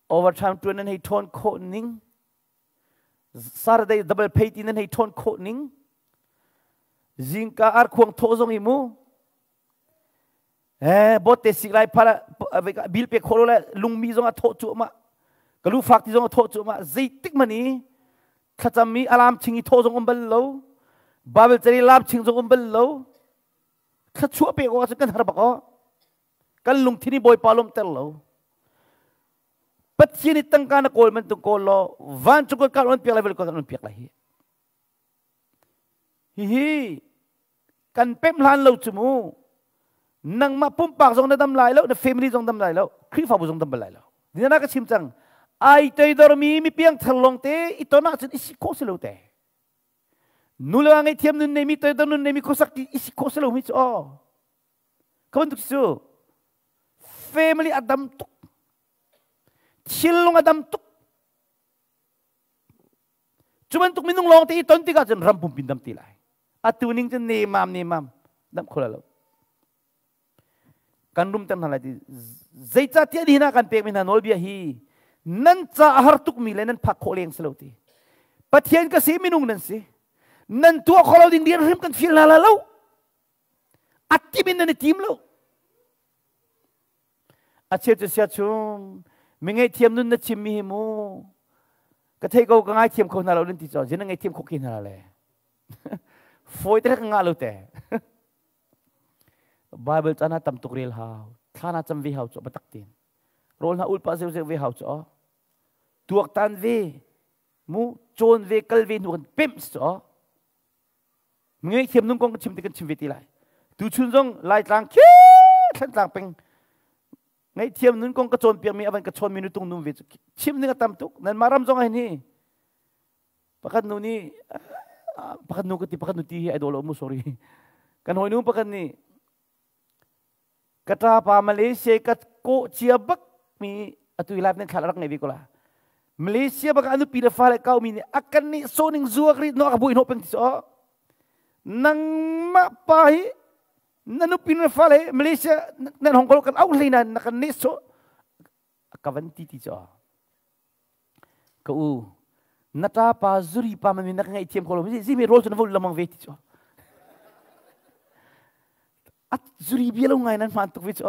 Overtime tuan nan hei ṭhawn khawh ning, Saturday double pay ti nan hei ṭhawn khawh ning, zingka arkhuang thawh zong i mu, eh bot te sik lai phala bil pe khawh lo le lungmi zong a thawh cuahmah ka lu fak ti zong a thawh cuahmah zeitik man i thlacam i alarm ching i thawh zong um bal lo Bible cari alarm ching zong um bal lo thluachuah pek awk ahcun kan har bak aw kan lungthin i Bawipa lawmhter lo Pathian i tangka na kawl bantuk kawl law vancung kan kan piak lai vawlei kan piak lai hi hihi kan pem hlan lo cu mu nangmah pumpak zong na dam lai lo na family zong dam lai lo Khrihfabu zong dam bal lai lo dina ka chim cang ai toidor mi mi piang thar lawng te i ton ahcun i si khawh si lo te. Nu le ngei thiam nun nei mi toidor nun nei mi khuasak ti isi kho selo mi chu aw. Ka bantuk cu family a dam tuk. Thilnung a dam tuk. Cu bantuk minung lawng te i ton tikah cun ram pumpin dam ti lai. Atu ning cun nemam nemam dam kho lo. Kan rum ter hna lai ti zeicahtiah nihin ah kan pekmi hna nawlbia hi nan ca a har tukmi le nan phak khawh leng si lo ti. Pathian ka si minung nan si. Nan tuah kho lo ding rian hrim kan fil hna la lo. A tim in nan i tim lo. A chia cu sia chung mi ngaihthiam nun na chimmi hi mu ka thei ko ka ngaithiam kho hna lo nan ti caw zin na ngaihthiam kho ki hna le fawi te ka ngah lo te Bible cana tam tuk rel hau thla na cam ve hau chu batak tin rol na ul pa zeu zeu ve hau chu tuak tan ve mu chon ve kal ve nu kan pem chu Ngaihthiam nung kong kan chim ti kan chim ve ti lai. Tuchun zong Laitlang khi Thlantlang peng ngaihthiam nun kong ka cawnpiakmi avan ka chawn mi nutung num ve cu chim ding a tam tuk. Nan mah ram zong ah hin hi pakhat nu nih pakhat nu ka ti pakhat nu ti hi ai daw lo mu sorry. Kan hawi nu pakhat nih Ka ṭapa Malaysia ka kawh cia bak mi atu i live nan thla rak ngei ve ko la. Malaysia bak a nupi le fale kau mi nih a kan nih sawning zuak ri no ka bui hnawh peng ti so. Nangmah pa hi na nupi na fale Malaysia nan hong kol kan au hlei na na kan nih so ka van ti ti cho. Ka u na ṭapa zuri pa man mi na ka ngaih thiam ko lo zi mi rol cu na vul lamang ve ti cho. A zuri bia lo ngai nan hmaan tuk ve cu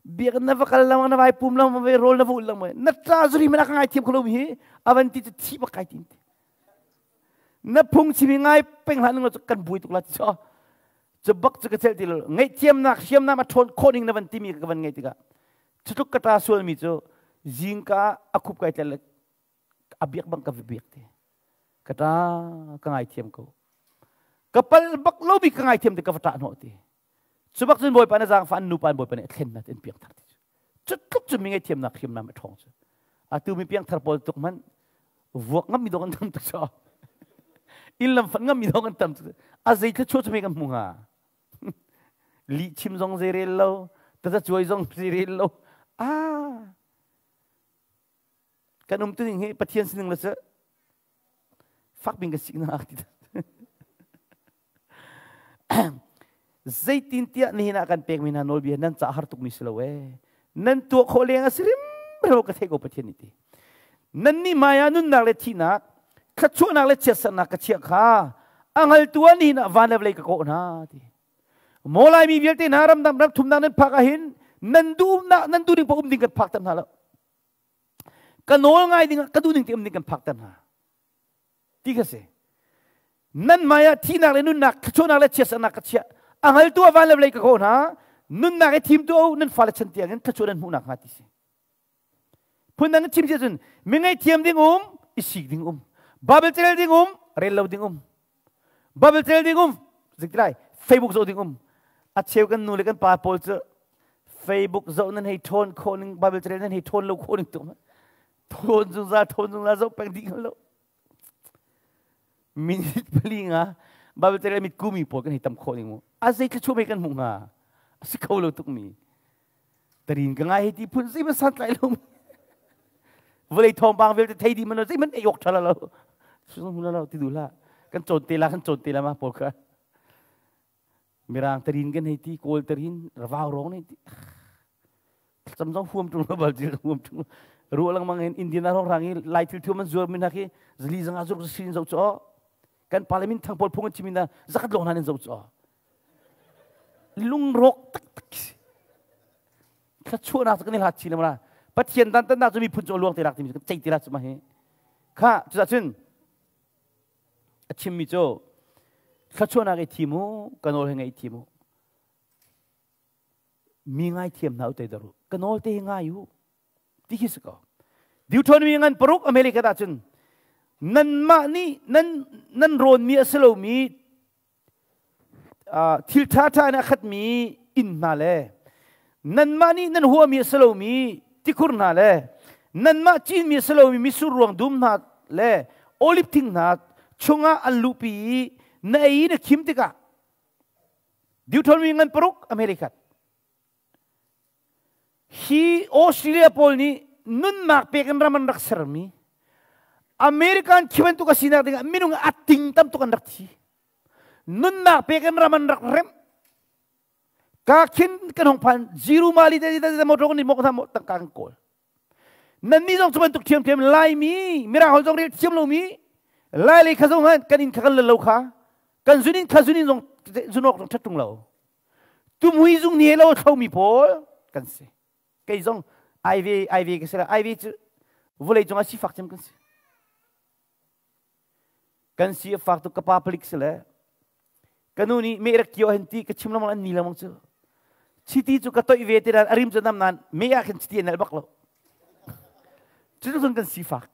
biakinn na va kal lang na vai pum lang ve rawl na va ul lang na ta zuri mana ka ngai thiam kholo mi hi avan ti chu thi bak kai tin na phung chimi ngai peng hlan ngo kan bui tuk la ti cho chu bak chu ka chel ti lo ngai thiam nak hiam na ma thon khoning na van ti mi ka van ngai tika chutuk ka ta sual mi chu jingka akhup kai tel abiak bang ka biak te ka ta ka ngai thiam ko ka pal bak lo bi ka ngai thiam te ka va ta no ti cu bak cun bawipa na zaangfa an nupa bawipa nih thlen na in piang thar ti cu tluk cu mi ngai thiam nak hrim nam a ṭhawng cu atu mi piang thar pawl tuk man vuak ngam mi dong an tam tuk cho in lam fat ngam mi dong an tam tuk a zei thla chu chu me kan hmu nga li chim zong zei rel lo ta cuai zong zei rel lo ah Kan umtuning hi Pathian sining le cu fak bing ka si na ti. Zeitintiah nihin ah kan pekmi hna nawlbia nan ca har tukmi si lo ee. Nan tuah khawh leng a si rimrem ka theih ko Pathian nih ti. Nan nih maya nunnak le thihnak, thluachuahnak le chiatsernak ka chiah kha a hngaltu ah nihin ah van le vawlei ka kawh hna ti. Maw Laimi vialte hna ramdang ram thumnak nan phak ahhin nan duh nan duh ding paoh um ding kan phak ter hna lo. Ka nawl ngai ding ka duh ning te um ding kan phak ter hna. Ti kha si. Nan hmai ah thihnak le nunnak, thluachuahnak le chiatsernak ka chiah. A hngaltu ah van le vawlei ka kawh hna. Nunnak i thim tu nan fale chan tiang in thluachuah nan hmuhnak hnga ti si. Phundang in chim si ahcun mi ngaihthiam ding um, i sik ding um. Bible carel ding um, rel lo ding um. Bible carel ding um, zik lai Facebook zoh ding um. A cheu kan nu le kan pa pawl cu Facebook zoh nan hei ṭhawn khawh ning Bible carel nan hei ṭhawn lo khawh ning tuk. Thawn zungzal thawn zungzal zoh peng dih lo. Minute pali nga Bible carel mit kumi pawl kan hei tam khawh ning mu. A zei thluachuah mei kan hmuh hnga? A si kho lo tuk mi. Tarin ka ngai hei ti phun zeihmanh santlai lo vawlei thawngpang vialte thei dih man zeihmanh ei awk ṭha lo lo ti duh hlah kan cawn te la kan cawn te la ma pawl kha mirang tarin kan hei ti kawl tarin ravau rong nei ti cam zong huam ṭung lo bal til huam ṭung ruah lengmang in Indian rong rang i lai thil thu man zuar min hak hi zali zanga zurk sin zo cho kan parliament thang pawl phung an chim in zakat long nan zo cho Lungrawk taktak si. Thluachuahnak cu kan i hlat chin la. Pathian dantatnak cu miphun cu a luang te rak timi cu cei ti la cu ma hi. Kha cucun a chimmi cu thluachuahnak i thim u, ka nawl he ngai thim u. Mi ngai thiam hna u te daru. Ka nawl te hi ngai u. Ti khi si ko. Deuteronomy ngan paruk America dah cun nanmah nih nan nan rawnmi a si lomi Thil ṭhaṭha in a khatmi inn hna le nanmah nih nan huami a si lomi tikhur hna le nanmah cinmi a si lomi mitsur ruang dum hna le oliv thing hna. Chungah an luhpi i na ei na khim tikah Deuteronomy ngan paruk American hi Australia pawl nih nunnak pek in ram an rak sermi American khi bantuk a sinak dingah minung a ting tam tuk an rak thi. Nunnak pek in ram an rak remh. Ka khin kan hong phan ziru mali te te motor kan ni mok na tangka kan kawl. Nan ni zong cu bantuk thiam thiam Laimi mirang hol zong rel thiam lomi Lai lei kha zong han kan in kha kan lo kha kan zunin kha zunin zong zunok zong that tung lo. Tumhui zung ni lo thlomi pawl kan si. Kei zong IV IV ka si la IV cu vulei cung ah sifak cem kan si. Kan si a fak tuk ka pa palik si le ka nu nih me rak kio hen ti ka chim lamang an ni lamang cu chiti cu ka toih ve ti nan a rim cu nam nan me ah khin chiti an nal bak lo. Cu cun kan sifak.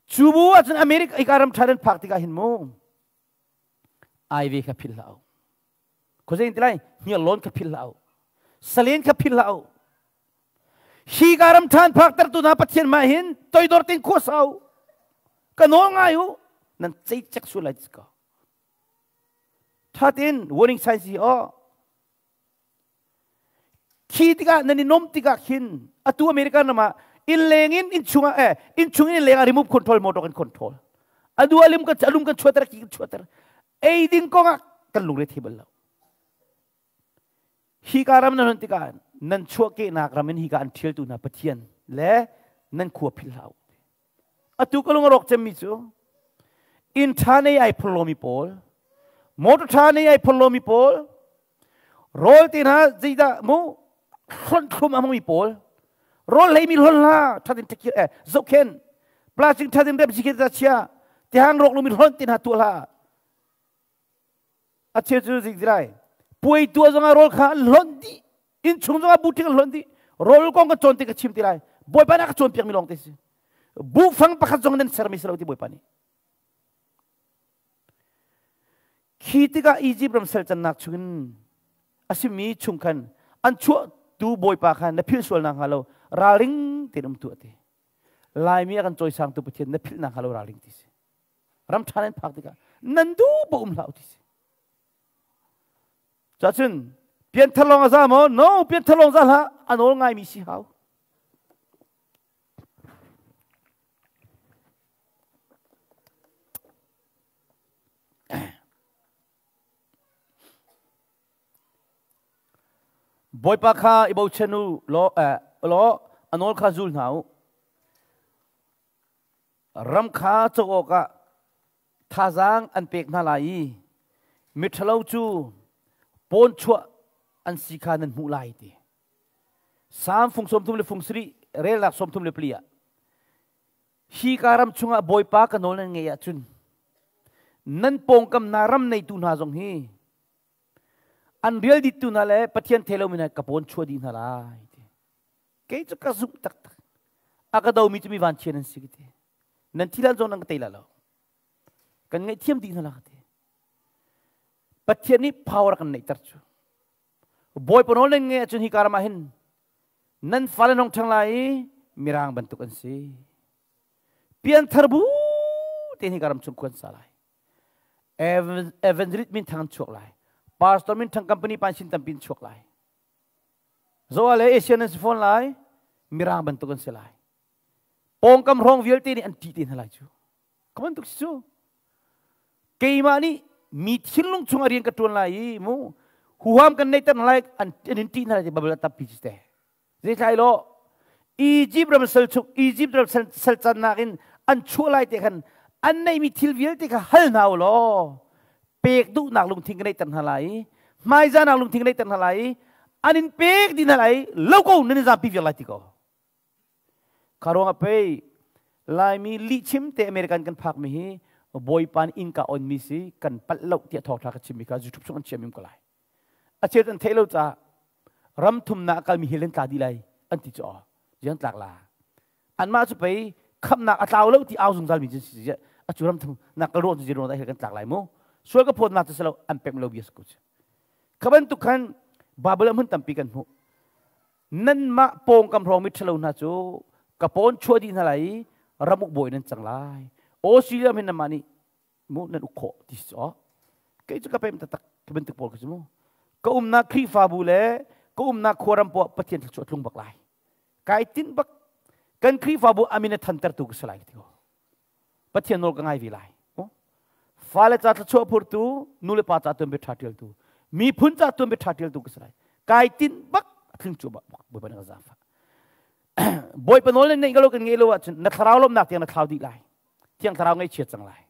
Cu bu ahcun America ika ram tha nan phak tikah hin mu IV kha philh hlah u. Khuazei ti lai hniarlawn kha philh hlah u. Salen kha philh hlah u. Hi ka ram ṭhan phakter tu hna Pathian mah hin toidor tein khua sa u. Ka nawl ngai u. Nan cei cek sual lai ka. Thatin warning sign si o. Khi tikah nan i nom tikah khin atu American ram ah inn leng in inn chungah eh inn chung in leng ah remove control motor kan control. Adu alim kan alum kan chuater ki kan chuater. Ei ding kong ah kan lungre thei bal lo. Hi ka ram nan hon tikah nan chuahkehnak ram in hi ka an ṭhialtu hna Pathian le nan khua philh hlah u. Atu ka lung a rawk cemmi cu inn ṭha nei ai phurlomi pawl, motor ṭha nei ai phurlomi pawl, rawl te hna zeidah mu hlonh thlum a hmangmi pawl, rawl hleimi hlon hla ṭhatin ṭhakir eh zohkhen plastic ṭhatin rep zikhet ta chia tihang rawk lomi hlonh te hna tuah hlah. A cheu cu zik lai puai tua zongah rawl kha an hlonh dih inn chung zongah buṭhing an hlonh dih rawl kong ka cawn ti ka chim ti lai bawipa nih a ka cawnpiak mi lawng te si buhfang pakhat zong nan sermi si lo ti bawipa nih khi tikah Egypt ram sal cannak chungin a simi chung khan an chuah tu bawipa kha na philh sual nak hnga lo ralring tein um tu ati Laimi a kan cawisang tu Pathian na philh nak hnga lo ralring ti si ram ṭha nan phak tikah nan duh bo um hlah u ti si cacun pianthar lawng a za maw no pianthar lawng za hlah a nawl ngaimi si hau Bawipa kha i bochan u law law a nawl kha zul hna u Ram kha co awkah thazaang an pek hna lai i miṭhalo cu pawnchuah an si kha nan hmuh lai ti. Salm fung 34 le fung sarih relnak 34 ah hi ka ram chungah Bawipa ka nawl nan ngeih ahcun nan pawngkam hna ram neitu hna zong hi an rial dittu hna le Pathian thei lomi hna ka pawn chuah dih hna lai ti. Kei cu ka zumh taktak. A ka domi cu mi vanchia nan si ka ti. Nan thi lan zong nan ka tei la lo. Kan ngaihthiam dih hna la ka ti. Pathian nih power kan neihter cu. Bawipa nawl nan ngeih ahcun hi ka ram ah hin nan fale nong ṭhang lai i mirang bantuk an si. Pianthar bu tein hi ka ram chung khuan sa lai. Evangelist min thang an chuak lai. Pastor min thang company pan sin tampi an chuak lai. Zoa le Asian an si fawn lai, Mirang bantuk an si lai. Pawngkam hrawng vialte nih an ṭih te hna lai cu. Ka bantuk si cu. Keimah nih mi thinlung chung a rian ka ṭuan lai i mu huham kan neihter hna lai an in ṭih hna lai ti babal a tampi ci te. Zeitlai law Egypt ram sal chung Egypt ram sal cannak in an chuah lai te khan an neihmi thil vialte kha hal hna u law pek duhnak lungthin ka neihter hna lai i hmaizahnak lungthin ka neihter hna lai i an in pek dih hna lai lo ko nan i zapi viar lai ti ko kha ruangah pei Laimi lihchim te American kan phak mi hi Bawipa nih innka on mi si kan palh lo tiah thawngtha ka chim mi kha YouTube chung an chiam ko lai a cheu an theih lo caah ram thumnak a kalmi hi len tla dih lai an ti cu aw jiang tlak la anmah cu pei khamnak a tlau lo ti au zungzal mi si a cu ram thum nak kal ruang cu zero da kan tlak lai mu sual ka phawt nak cu silo an pek lo bia ko cu kha bantuk khan Bible ah hmun tampi kan hmuh nanmah pawngkam hrawng mi ṭhalo hna cu ka pawn chuah dih hna lai i ramuk bawi nan cang lai Australia min nanmah nih Mu nan uk khawh ti si aw. Kei cu ka pem taktak ka bantuk pawl ka si mu. Ka umnak Khrihfabu le ka umnak khuaram poah Pathian thluachuah tlung bak lai. Kai tin bak kan Khrihfabu amin a thantertu ka si lai ti ko. Pathian nawl ka ngai ve lai. Fale ca thluachuah phurtu, nu le pa ca tuan bia ṭha ṭialtu, miphun ca tuan bia ṭha ṭialtu ka si lai. Kai tin bak a tling cu bak Bawipa nih ka zaangfah. Bawipa nawl na neih lo kan ngei lo ahcun na thlarau lawmnak tiang na thlau dih lai. Thiang thlarau ngaihchiat cang lai.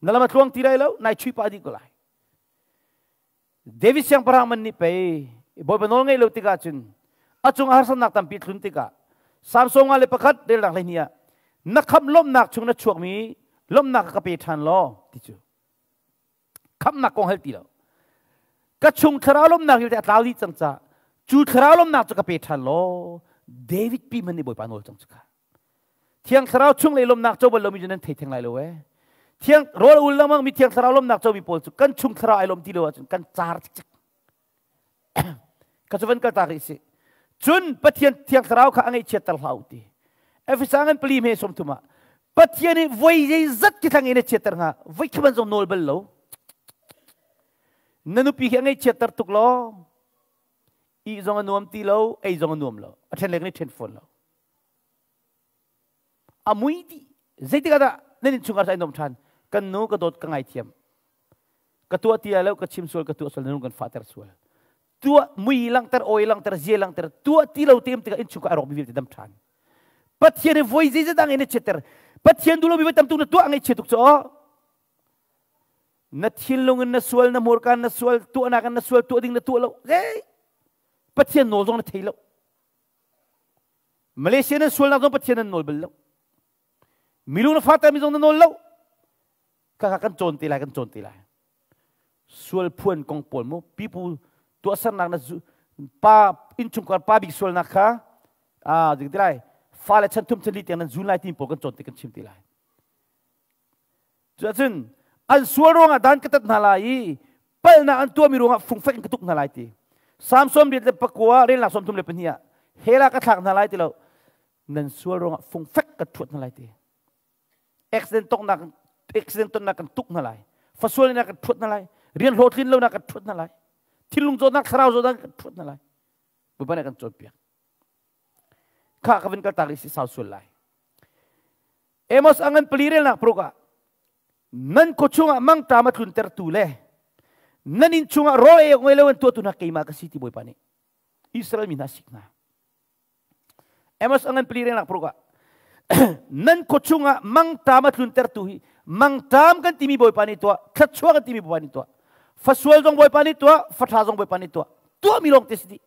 Na lam a tluang ti lai lo, nai chuih pah dih ko lai. David siangpahrang man nih pei Bawipa nawl ngei lo tikah cun a cung harsatnak tampi thlun tikah Samson nga le pakhat relnak 12 ah na khamh lawmhnak chung na chuakmi lawmhnak ka pe ṭhan law ti cu khamhnak kong hal ti lo ka chung thlarau lawmhnak vialte a tlau dih cang ca cu thlarau lawmhnak cu ka pe ṭhan law David pi man nih Bawipa nawl cang cu kha Thiang Thlarau chung lei lawmnak co bal lomi cu nan thei theng lai lo ee. Thiang rawl ul lengmang mi Thiang Thlarau lawmnak co mi pawl cu kan chung thlarau ai lawm ti lo ahcun kan car cikcek. Ka cu van kal ta rih si. Cun Pathian Thiang Thlarau kha a ngaihchiatter hlah u ti. Efesa ngan pali hme 30 ah Pathian nih voi zeizat ki thlang in a chiatter hnga voi khiban zong nawl bal lo. Na nupi khi a ngaihchiatter tuk law ih zong a nuam ti lo, ei zong a nuam lo. A ṭhen le kan i ṭhen fawn lo. A mui dih. Zeitik ah dah nan innchungkhar cu ai nuam ṭhan? Kan nu ka dawt ka ngaithiam. Ka tuah ti lai lo, ka chim sual, ka tuah sual, na nu kan fahter sual. Tuah mui langhter, awi langhter, zia langhter, tuah ti lo te tikah innchungkhar a rawk mi vialte dam ṭhan. Pathian i voi zeizat dang in a chiatter. Pathian duh lomi voi tam tuk na tuah ngaihchia tuk cu aw. Na thinlung in na sual, na hmurka na sual, tuahnak in na sual, tuah ding na tuah lo. Hey! Pathian nawl zong na thei lo. Malaysia nan sualnak zong Pathian nan nawl bal lo. Milu na fata mi zong na nawl lo. Kaka kan cawn te lai, kan cawn te lai. Sual phuan kong pawl mu pipu tuahsernak na pa innchungkhar pa bik sualnak kha a ding ti lai fale chan thum chan li tiang nan zun lai ti pawl kan cawn te kan chim te lai. Cuahcun an sual ruangah dan ka tat hna lai i palhnak an tuahmi ruangah fungfek in ka tuk hna lai ti. Salm 89 relnak 32 ah hell ah ka thlak hna lai ti lo nan sual ruangah fungfek ka thuat hna lai ti. Accident tongnak accident tonnak kan tuk hna lai. Fasual nak kan thuat hna lai. Rian hlawhtlin lo nak kan thuat hna lai. Thinlung zawtnak thlarau zawtnak kan thuat hna lai. Bawipa nih kan cawnpiak. Kha ka vun kaltak i si sau sual lai. Amos a ngan pali relnak paruk ah nan khua chungah mangṭam a tluntertu le nan inn chungah rawl ei awk ngei lo an tuahtu hna keimah ka si ti Bawipa nih Israel mi hna sik hna. Amos a ngan pali relnak paruk ah nan khua chungah mangṭam a tluntertu hi mangṭam kan timi Bawipa nih tuah thluachuah kan timi Bawipa nih tuah fasual zong Bawipa nih tuah faṭha zong Bawipa nih tuah tuahmi lawng te si dih.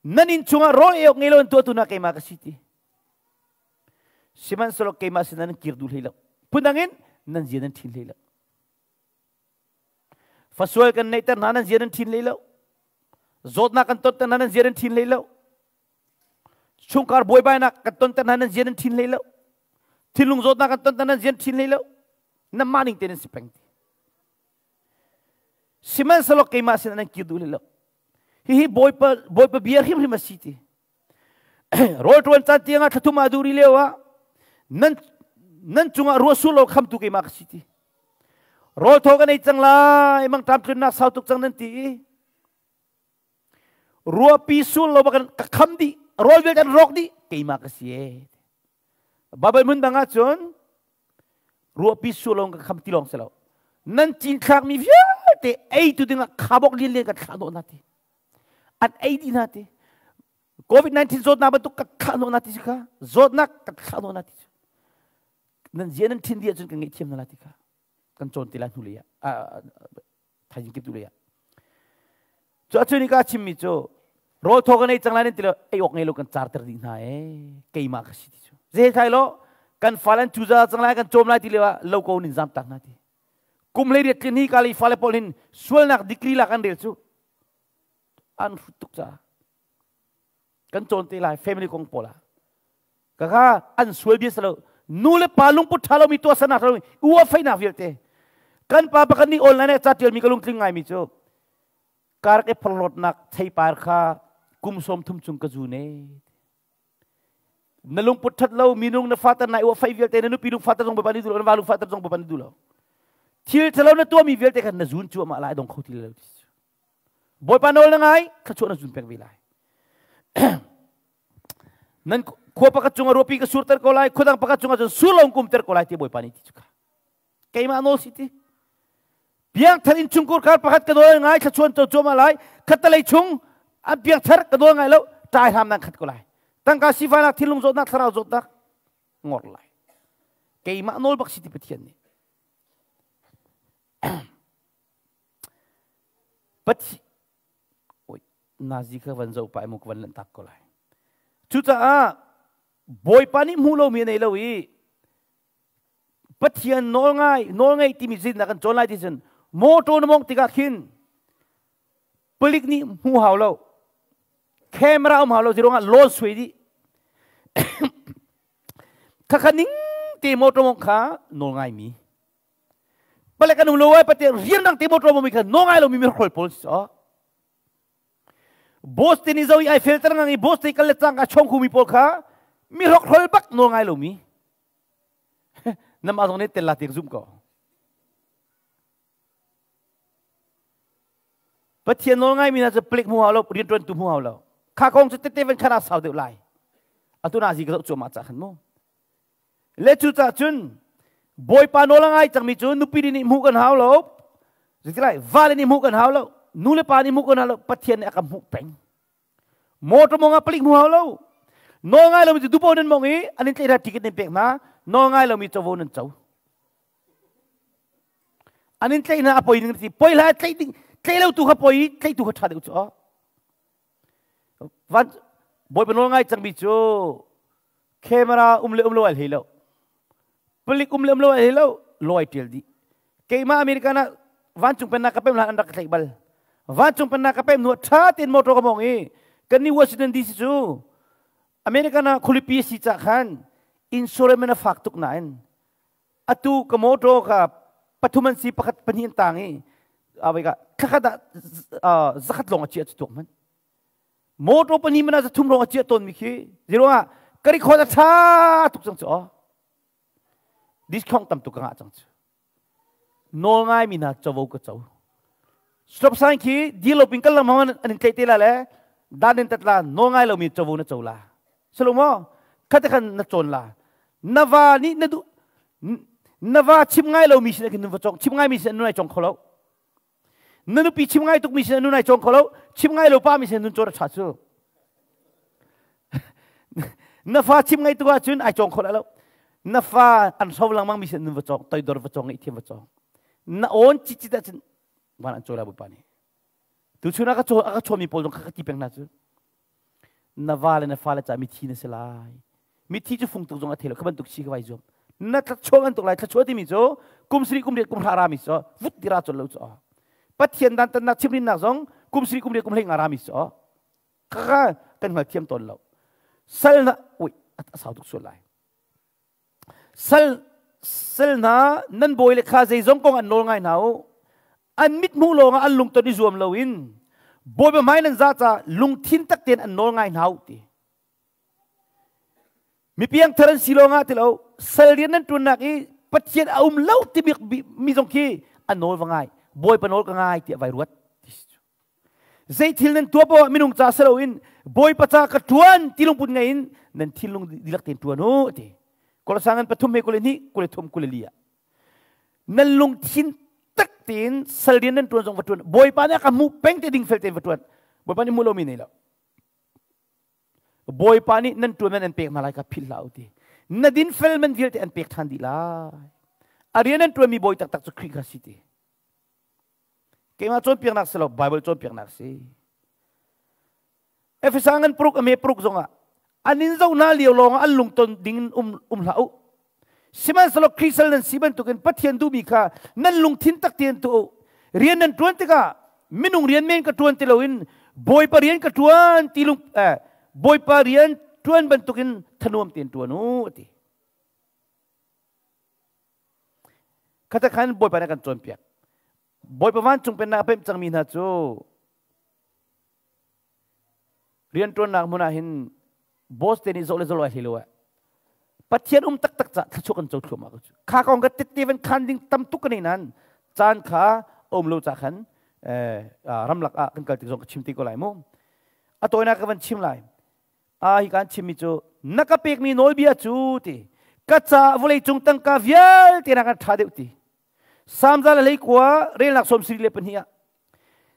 Nan inn chungah rawl ei awk ngei lo an tuahtu hna keimah ka si ti. Sihmanhsehlaw keimah sinah nan kir duh hlei lo. Phundang in nan zia nan ṭhin hlei lo. Fasual kan neihter hna nan zia nan ṭhin hlei lo. Zawtnak kan tonter hna nan zia nan ṭhin hlei lo. Chungkhar buaibainak kan tonter hna nan zia nan ṭhin hlei lo. Thinlung zawtnak kan tonter nan zia nan ṭhin hlei lo. Nanmah ning te nan si peng ti. Sihmanhsehlaw keimah sinah nan kir duh hlei lo. Hihi Bawipa Bawipa bia hrimhrim a si ti. Rawl ṭuan caan tiangah thlathum ah duh rih lio ah nan nan cungah ruah sur lo khamtu keimah ka si ti. Rawl thaw kan ei cang lai, mangṭam tlunnak sau tuk cang nan ti i ruahpi sur lo bak ka kham dih, rawl vialte an rawk dih, keimah ka si e. Bible hmun dang ah cun ruahpi sur lawng ka kham ti lawng si lo nan cinthlak mi vialte ei tu dingah khabok lian lian kan thlah hnawh hna ti an ei dih hna ti covid-19 zawtnak bantuk ka thlah hnawh hna ti si kha zawtnak ka thlah hnawh hna ti nan zia nan thin dih ahcun kan ngaihthiam hna la ti kha kan cawn te lai hnu lei ah thaizing kip tu lei ah cu acun ka chimmi cu rawl thaw kan ei cang lai nan ti lo ei awk ngei lo kan carter dih hna e keimah ka si ti cu ze thai lo kan fale an cuza cang lai kan cawm lai ti lio ah lo ko nin zam tak hna ti kum le riat tlin hi ka li fale pawl hin sualnak degree lak an rel cu an hrut tuk ca kan cawn te lai family kong pawl ah ka kha an sual bia salo nu le pa lungput ṭha lomi tuahsernak ṭha lomi ua feinak vialte kan pa pakhat nih online ah ca ṭialmi ka lungtling ngaimi cu karak i phorhlawtnak theipar kha kum 30 chung ka zun e. Na lungput that lo, minung na fater nai uah fai vialte, na nupi lung fater zong Bawipa nih duh lo, na va lung fater zong Bawipa nih duh lo. Thil thalo na tuahmi vialte khan na zun cuahmah lai, dong kho ti lo. Bawipa nawl na ngai, thluachuah na zun pek ve lai. Nan khua pakhat cungah ruapi ka surter ko lai, khua dang pakhat cungah cun sur lo kumter ko lai ti Bawipa nih ti cu kha. Keimah nawl si ti. Piangthar innchungkhar kar pakhat ka nawl ngai, thluachuan to cuahmah lai, khattalei chung an piangthar ka nawl ngai lo, ṭai hram nan khat ko lai. Tangka sifainak, thinlung zawtnak, thlarau zawtnak ngor lai. Keimah nawl bak si ti Pathian nih. Pathian oi nazi kha van zo pa mu van lan tak ko lai. Cucaah Bawipa nih hmu lomi a nei lo i Pathian nawl ngai nawl ngei timi zinnak kan cawn lai ti cun motor na mong tikah khin palik nih hmu hau lo, camera um hau lo, zirong ah lawn suai dih. Khakha ning te motor mong kha nawl ngai mi palek an um lo ai pate rian rang te motor mong mi kha nawl ngai lo mi mi hrol pawl so boss te ni zo i ai fel ter ngang i boss te kal le cang ka chong khu mi pawl kha mi hrok hrol bak nawl ngai lo mi nam a zong nih tel la tik zum ko. Pathian nawl ngai mi hna cu palik hmu hau lo, rianṭuan tu hmu hau lo. Kha kong cu tete van khan ah sau deuh lai. Atu na zi ka zoh cuahmah ca khan mu. Le cu cah cun Bawipa nawl a ngai cangmi cu nupi nih hmuh kan hau lo. Zeitilai vale nih hmuh kan hau lo. Nu le pa nih hmuh kan hau lo. Pathian nih a kan hmuh peng. Motor mong ah palik hmu hau lo. Nawl ngai lomi cu dupo nan mong i an in tlaih ticket nan pek hna. Nawl ngai lomi covo nan co. An in tlaih hna a poi ning ti poi hlah, tlaih ding tlaih lo tu kha poi, tlaih tu kha ṭha deuh cu. Van Bawipa nawl ngai cangmi cu camera um le um lo ai hlei lo, palik um le um lo ai hlei lo, loi ṭial dih. Keimah American ah vancung pennak ka pem hlan an rak ka tlaih bal. Vancung pennak ka pem hnu ṭha tein motor ka mong i kan ni Washington DC cu American ah khualipi si ca khan insurance man a fak tuk nain atu ka motor ka pathum an si, pakhat pahnih an tang i awai ka thlakhat ah zakhat lawng a chia chu tuk man motor pahnih mana zathum lawng a chia ton mi khi zero ah ka record a tha tuk cang chu discount tam tuk ka ngah cang chu. Nawl ngai mi hna covo ka co. Stop sign khi deal pin kal lang an in tlai te la le dan in tat la, nawl ngai lo mi covo na co la salo mo khate khan na cawn la. Na va nih na duh na va chim ngai lo mi sin khin va chong, chim ngai mi sin nu nai chong kho lo. Na nupi chim ngai tuk mi sin nu nai chong kho lo. Chim ngai lo pa mi sin nun chor tha chu. Na fa chim ngai tu ahcun ai chong kho lo. Na fa an hro langmang mi sin nun va chong, toidor va chong, ngai thiam va chong. Na on chi chi da cun van an chola bu pa ni tu chuna ka cho ka chomi pawl zong kha ka ti peng na chu. Na va le na fale ca mithi na si lai. Mithi cu fung tuk zong a thelo kha bantuk chi ka vai zuam na thlachuah kan tuk lai. Thlachuah timi cu kum sari kum riat kum hra rami so vut tira chol lo chu. Pathian dan tan nak chimrin nak zong kum sari kum riat kum hlei nga rami so kha kan hngal thiam ton lo. Sal na ui a sau tuk sual lai. Sal sal na nan bawi le kha zeizong kong an nawl ngai hna u. An mit hmuh lawng ah an lungton i zuam loin Bawipa hmai nan za ca lungthin tak tein an nawl ngai hna u ti. Mi piangthar an si lawng ah ti lo, sal rian nan ṭuannak i Pathian a um lo ti mi zong khi an nawl va ngai, Bawipa nawl ka ngai tiah vai ruat. Zei thil nan tuah poah minung ca si loin Bawipa ca ka ṭuan ti lungput ngei in nan thinlung dihlak tein ṭuan u ti. Kolosangan 3 he 22 23 24 ah nan lungthin tak tein sal rian nan ṭuan zong va ṭuan, Bawipa nih a ka hmuh peng te ding fel tein va ṭuan. Bawipa nih hmu lomi nei lo. Bawipa nih nan ṭuan man an pek hna lai ka philh hlah u ti. Na din fel man vialte an pek ṭhan dih lai. A rian nan ṭuanmi bawi taktak cu Khrih kha si ti. Keimah cawnpiaknak si lo, Bible cawnpiaknak si. Efesa ngan 6 a me 6 zongah an in zoh hna lio lawng ah an lungton ding in um, um hlah u. Sihmanhsehlaw Khrih nan si bantukin Pathian duhmi kha nan lungthin tak tein tuah u. Rian nan ṭuan tikah minung rian men ka ṭuan ti loin Bawipa rian ka ṭuan ti lung Bawipa rian ṭuan bantukin thanuam tein ṭuan u a ti. Khata khan Bawipa nih a kan cawnpiak. Bawipa vancung pennak a pemh cangmi hna cu rianṭuannak hmun ah hin boss te nih zoh le zoh lo ai hlei lo eh. Pathian um taktak ca thluachuah kan co thluahmah ko cu. Kha kong ka tette van khan ding tam tuk ka nei nan caan kha um lo ca khan ramlak ah kan kal tik zong ka chim te ko lai mu. A tawinak ka van chim lai. A hi kan chimmi cu na ka pekmi nawlbia cu ti ka ca vawlei cung tangka vialte na kan ṭha deuh ti. Salm 121 relnak 72 ah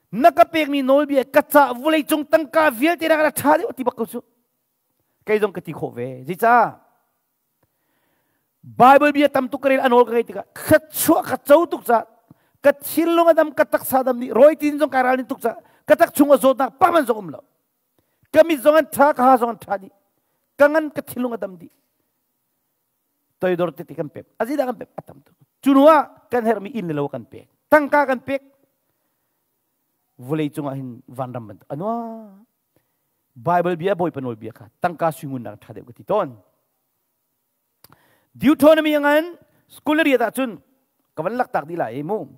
na ka pekmi nawlbia ka ca vawlei cung tangka vialte na kan ṭha deuh ti bak ko cu. Kei zong ka ti khawh ve. Zeicah? Bible bia tam tuk ka rel a nawl ka ngei tikah thluachuah ka co tuk ca ka thinlung a dam ka taksa dam nih rawi tin zong kai ralrin tuk ca ka tak chung a zawtnak pakman zong um lo. Ka mit zong an ṭha ka ha zong an ṭha dih. Ka ngan ka thinlung a dam dih. Toidor tete kan pek. A zeidah kan pek? A tam tuk. Cu hnu ah kan herhmi inn le lo kan pek. Tangka kan pek. Vawlei cungah hin vanram bantuk a nuam. Bible bia Bawipa nawl bia kha tangka suingun nak ṭha deuh ka ti tawn. Deuteronomy ngan school riat ahcun ka van laktak dih lai mu.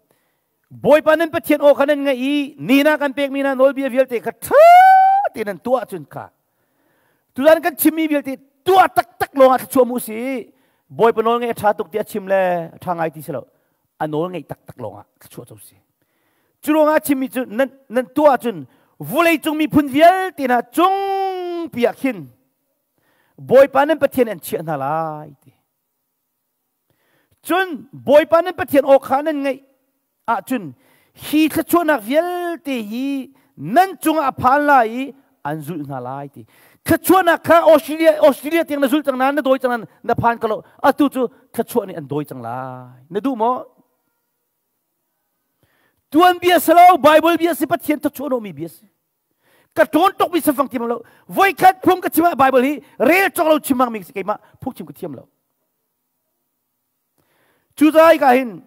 Bawipa nan Pathian aw kha nan ngaih i ni na kan pekmi na nawlbia vialte kha ṭha tein nan tuah ahcun kha tuzan kan chimmi vialte tuah taktak lawng ah thluachuah mu si. Bawipa nawl ngaih a ṭha tuk ti a chim le a ṭha ngai ti si lo. A nawl ngaih taktak lawng ah thluachuah co si. Cu ruangah chimmi cu nan, nan tuah ahcun vawleicung miphun vialte hna cungpi ah khin Bawipa nan Pathian an chiah hna lai ti. Cun Bawipa nan Pathian aw kha nan ngaih ahcun hi thluachuahnak vialte hi nan cungah a phan lai i an zulh hna lai ti. Thluachuahnak kha Australia Australia tiang na zulh cang na na dawi cang na na phan ko lo. Atu cu thluachuah nih an dawi cang lai. Na duh maw? Tuanbia si lo, Bible bia si, Pathian thawchuah mi bia si. Ka ṭawn tuk mi safang thiam lo. Voikhat phung ka chim ah Bible hi rel cawk lo chim mi si keimah phung chim ka thiam lo. Cu zai ka hin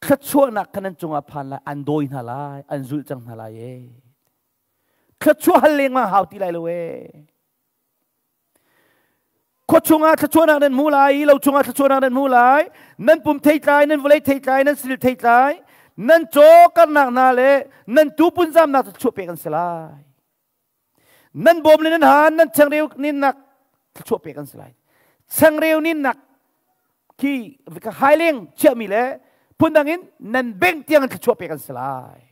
thluachuahnak kha nan cungah phan lai, an dawi hna lai, an zulh cang hna lai e. Thluachuah hal lengmang hau ti lai lo e. Khua chungah thluachuahnak nan hmu lai, lo chungah thluachuahnak nan hmu lai, nan pum theitlai, nan vawlei theitlai, nan sil theitlai, nan caw karnak hna le nan tuu punzamnak thluachuah pek an si lai. Nan bawm le nan han, nan changreu ninnak thluachuah pek an si lai. Changreu ninnak khi haileng chiahmi le phundang in nan beng tiang in thluachuah pek an si lai.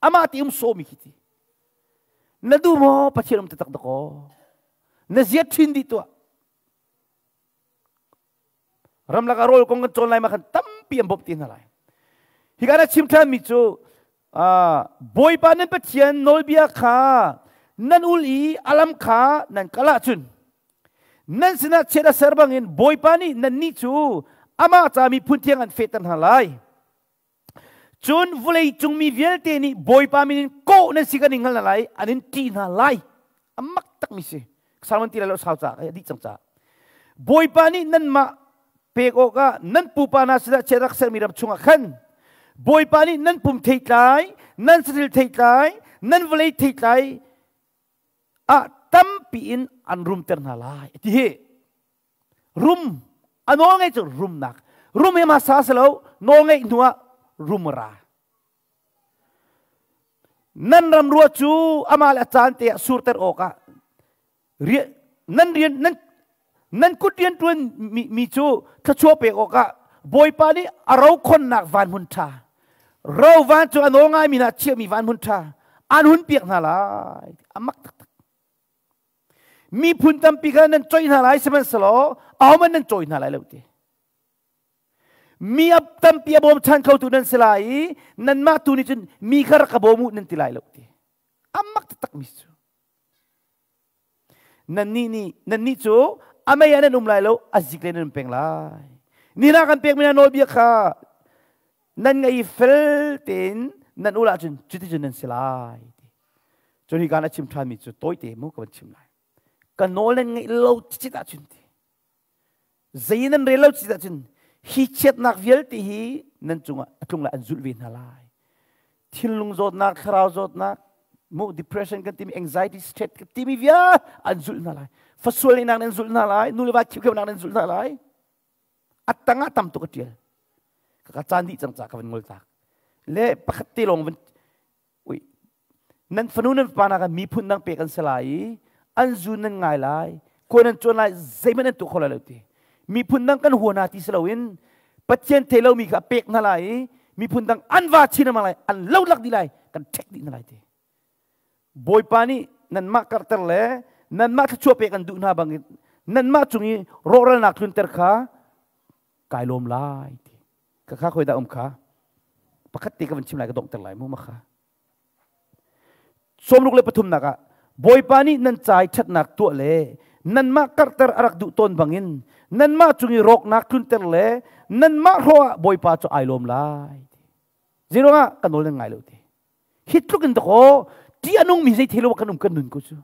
Amah ti um sawmi khi ti. Na duh maw Pathian um taktak dakaw? Na ziat ṭhin dih tuah. Ramlak ah rawl kong kan cawn lai ma khan tampi an bawmh ti hna lai. Hi ka na chim ṭhanmi cu Bawipa nan Pathian nawlbia kha nan ul i a lam kha nan kal ahcun nan sinah chiat a ser bangin Bawipa nih nannih cu amah ca miphun thiang an fehter hna lai. Cun vawleicung mi vialte nih Bawipa min in kawh nan si kan in hngal hna lai, an in ṭih hna lai. A mak takmi si. Salmon ti lai lo sau ca, a dih cang ca. Bawipa nih nanmah pek awkah nan pupa hna sinah chiat rak sermi ram chungah khan Bawipa nih nan pum theitlai, nan saṭil theitlai, nan vawlei theitlai ah tampi in an rumter hna lai. Ti hi Rum a nawl ngeih cu rumnak. Rum hi hmasa si lo, nawl ngeih hnu ah rum ra. Nan ram rua cu amah le a caan te ah surter awkah nan rian nan nan kut rian ṭuan mi, mi cu thluachuah pek awkah Bawipa nih a ro khonnak van hmun ṭha ro van cu a nawl ngaimi hna chiahmi van hmun ṭha an hun piak hna lai. A mak taktak. Miphun tampi kha nan coih hna lai sihmanhsehlaw ahohmanh nan cawi hna lai lo ti. Mi tampi a bawmchan khotu nan si lai i nanmah tu nih cun mi kha rak ka bawm u nan ti lai lo ti. Amak taktak mi cu. Nannih nih nannih cu a mei ah nan um lai lo a zik le nan um peng lai. Ni na kan pekmi hna nawlbia kha nan ngei i fel tein nan ul ahcun cuticun nan si lai. Cun hi kaan a chim ṭhanmi cu tawite mu ka van chim lai. Ka nawl nan ngeih lo cicit ahcun ti. Zei nan rel lo cicit ahcun hi chiatnak vialte hi nan cungah a tlung lai an zulh ve hna lai. Thinlung zawtnak, thlarau zawtnak, mu depression kan timi anxiety stress kan timi vial an zulh hna lai. Fasual nak nan zulh hna lai, nu le va khipkhep nan zulh hna lai. A tangah tam tuk a ṭial. Ka caan dih cang ca ka van ngol tak. Le pakhat te lawng van Ui, nan fanu nan fapa hna kha miphun dang pek an si lai i an zun nan ngai lai. Khua nan cuan lai, zeihmanh nan tuah kho lai lo ti. Miphun dang kan hua hna ti si loin Pathian thei lomi kha pek hna lai i miphun dang an va chin lengmang lai, an lo lak dih lai, kan ṭhek dih hna lai ti. Bawipa nih nanmah karhter le nanmah thluachuah pek an duh hna bangin nanmah cung i rawhralnak tlunter kha kai lawm lai ti. Ka kha khoi dah um kha? Pakhat te ka van chim lai, ka donghter lai mu ma kha. 63 nak ah Bawipa nih nan ca i ṭhatnak tuah le nanmah karhter a rak duh tawn bangin nanmah cung i rawknak tlunter le nanmah hrawh ah Bawipa cu ai lawm lai. Zeiruangah ka nawl nan ngai lo ti. Hi tluk in dakaw ti a nungmi zei thei lo kan um kan nun ko cu.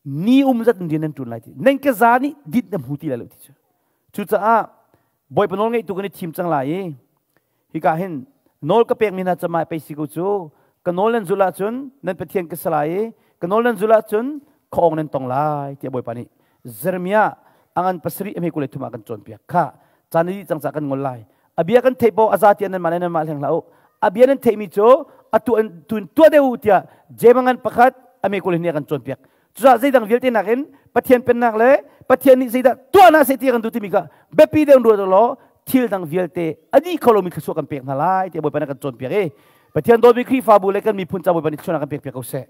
Ni um zat in rian nan ṭuan lai ti. Nan ke za nih dit na hmu ti lai lo ti cu. Cucaah Bawipa nawl ngeihtu kan i thim cang lai i hika hin nawl ka pekmi hna camai pei si ko cu. Ka nawl nan zulh ahcun nan Pathian ka si lai i ka nawl nan zulh ahcun khuaawng nan tong lai tiah Bawipa nih Jeremiah a ngan 7 a hme 23 ah kan cawnpiak. Kha caan a dih cang caah kan ngol lai. A bia kan theih paoh a za tiah nanmah le nanmah hleng hlah u. A bia nan theihmi cu a tuah tun tuah deuh u tiah Jeim ngan 1 a hme 20 nih a kan cawnpiak. Cucaah zeidang vialte nakin Pathian pennak le Pathian nih zeidah tuah hna seh ti kan duh timi kha biapi deuh ruat law thil dang vialte a dih kho lomi thluachuah kan pek hna lai tiah Bawipa nih a kan cawnpiak i Pathian dawtmi Khrihfabu le kan miphun ca Bawipa nih thluachuahnak kan pek piak ko seh.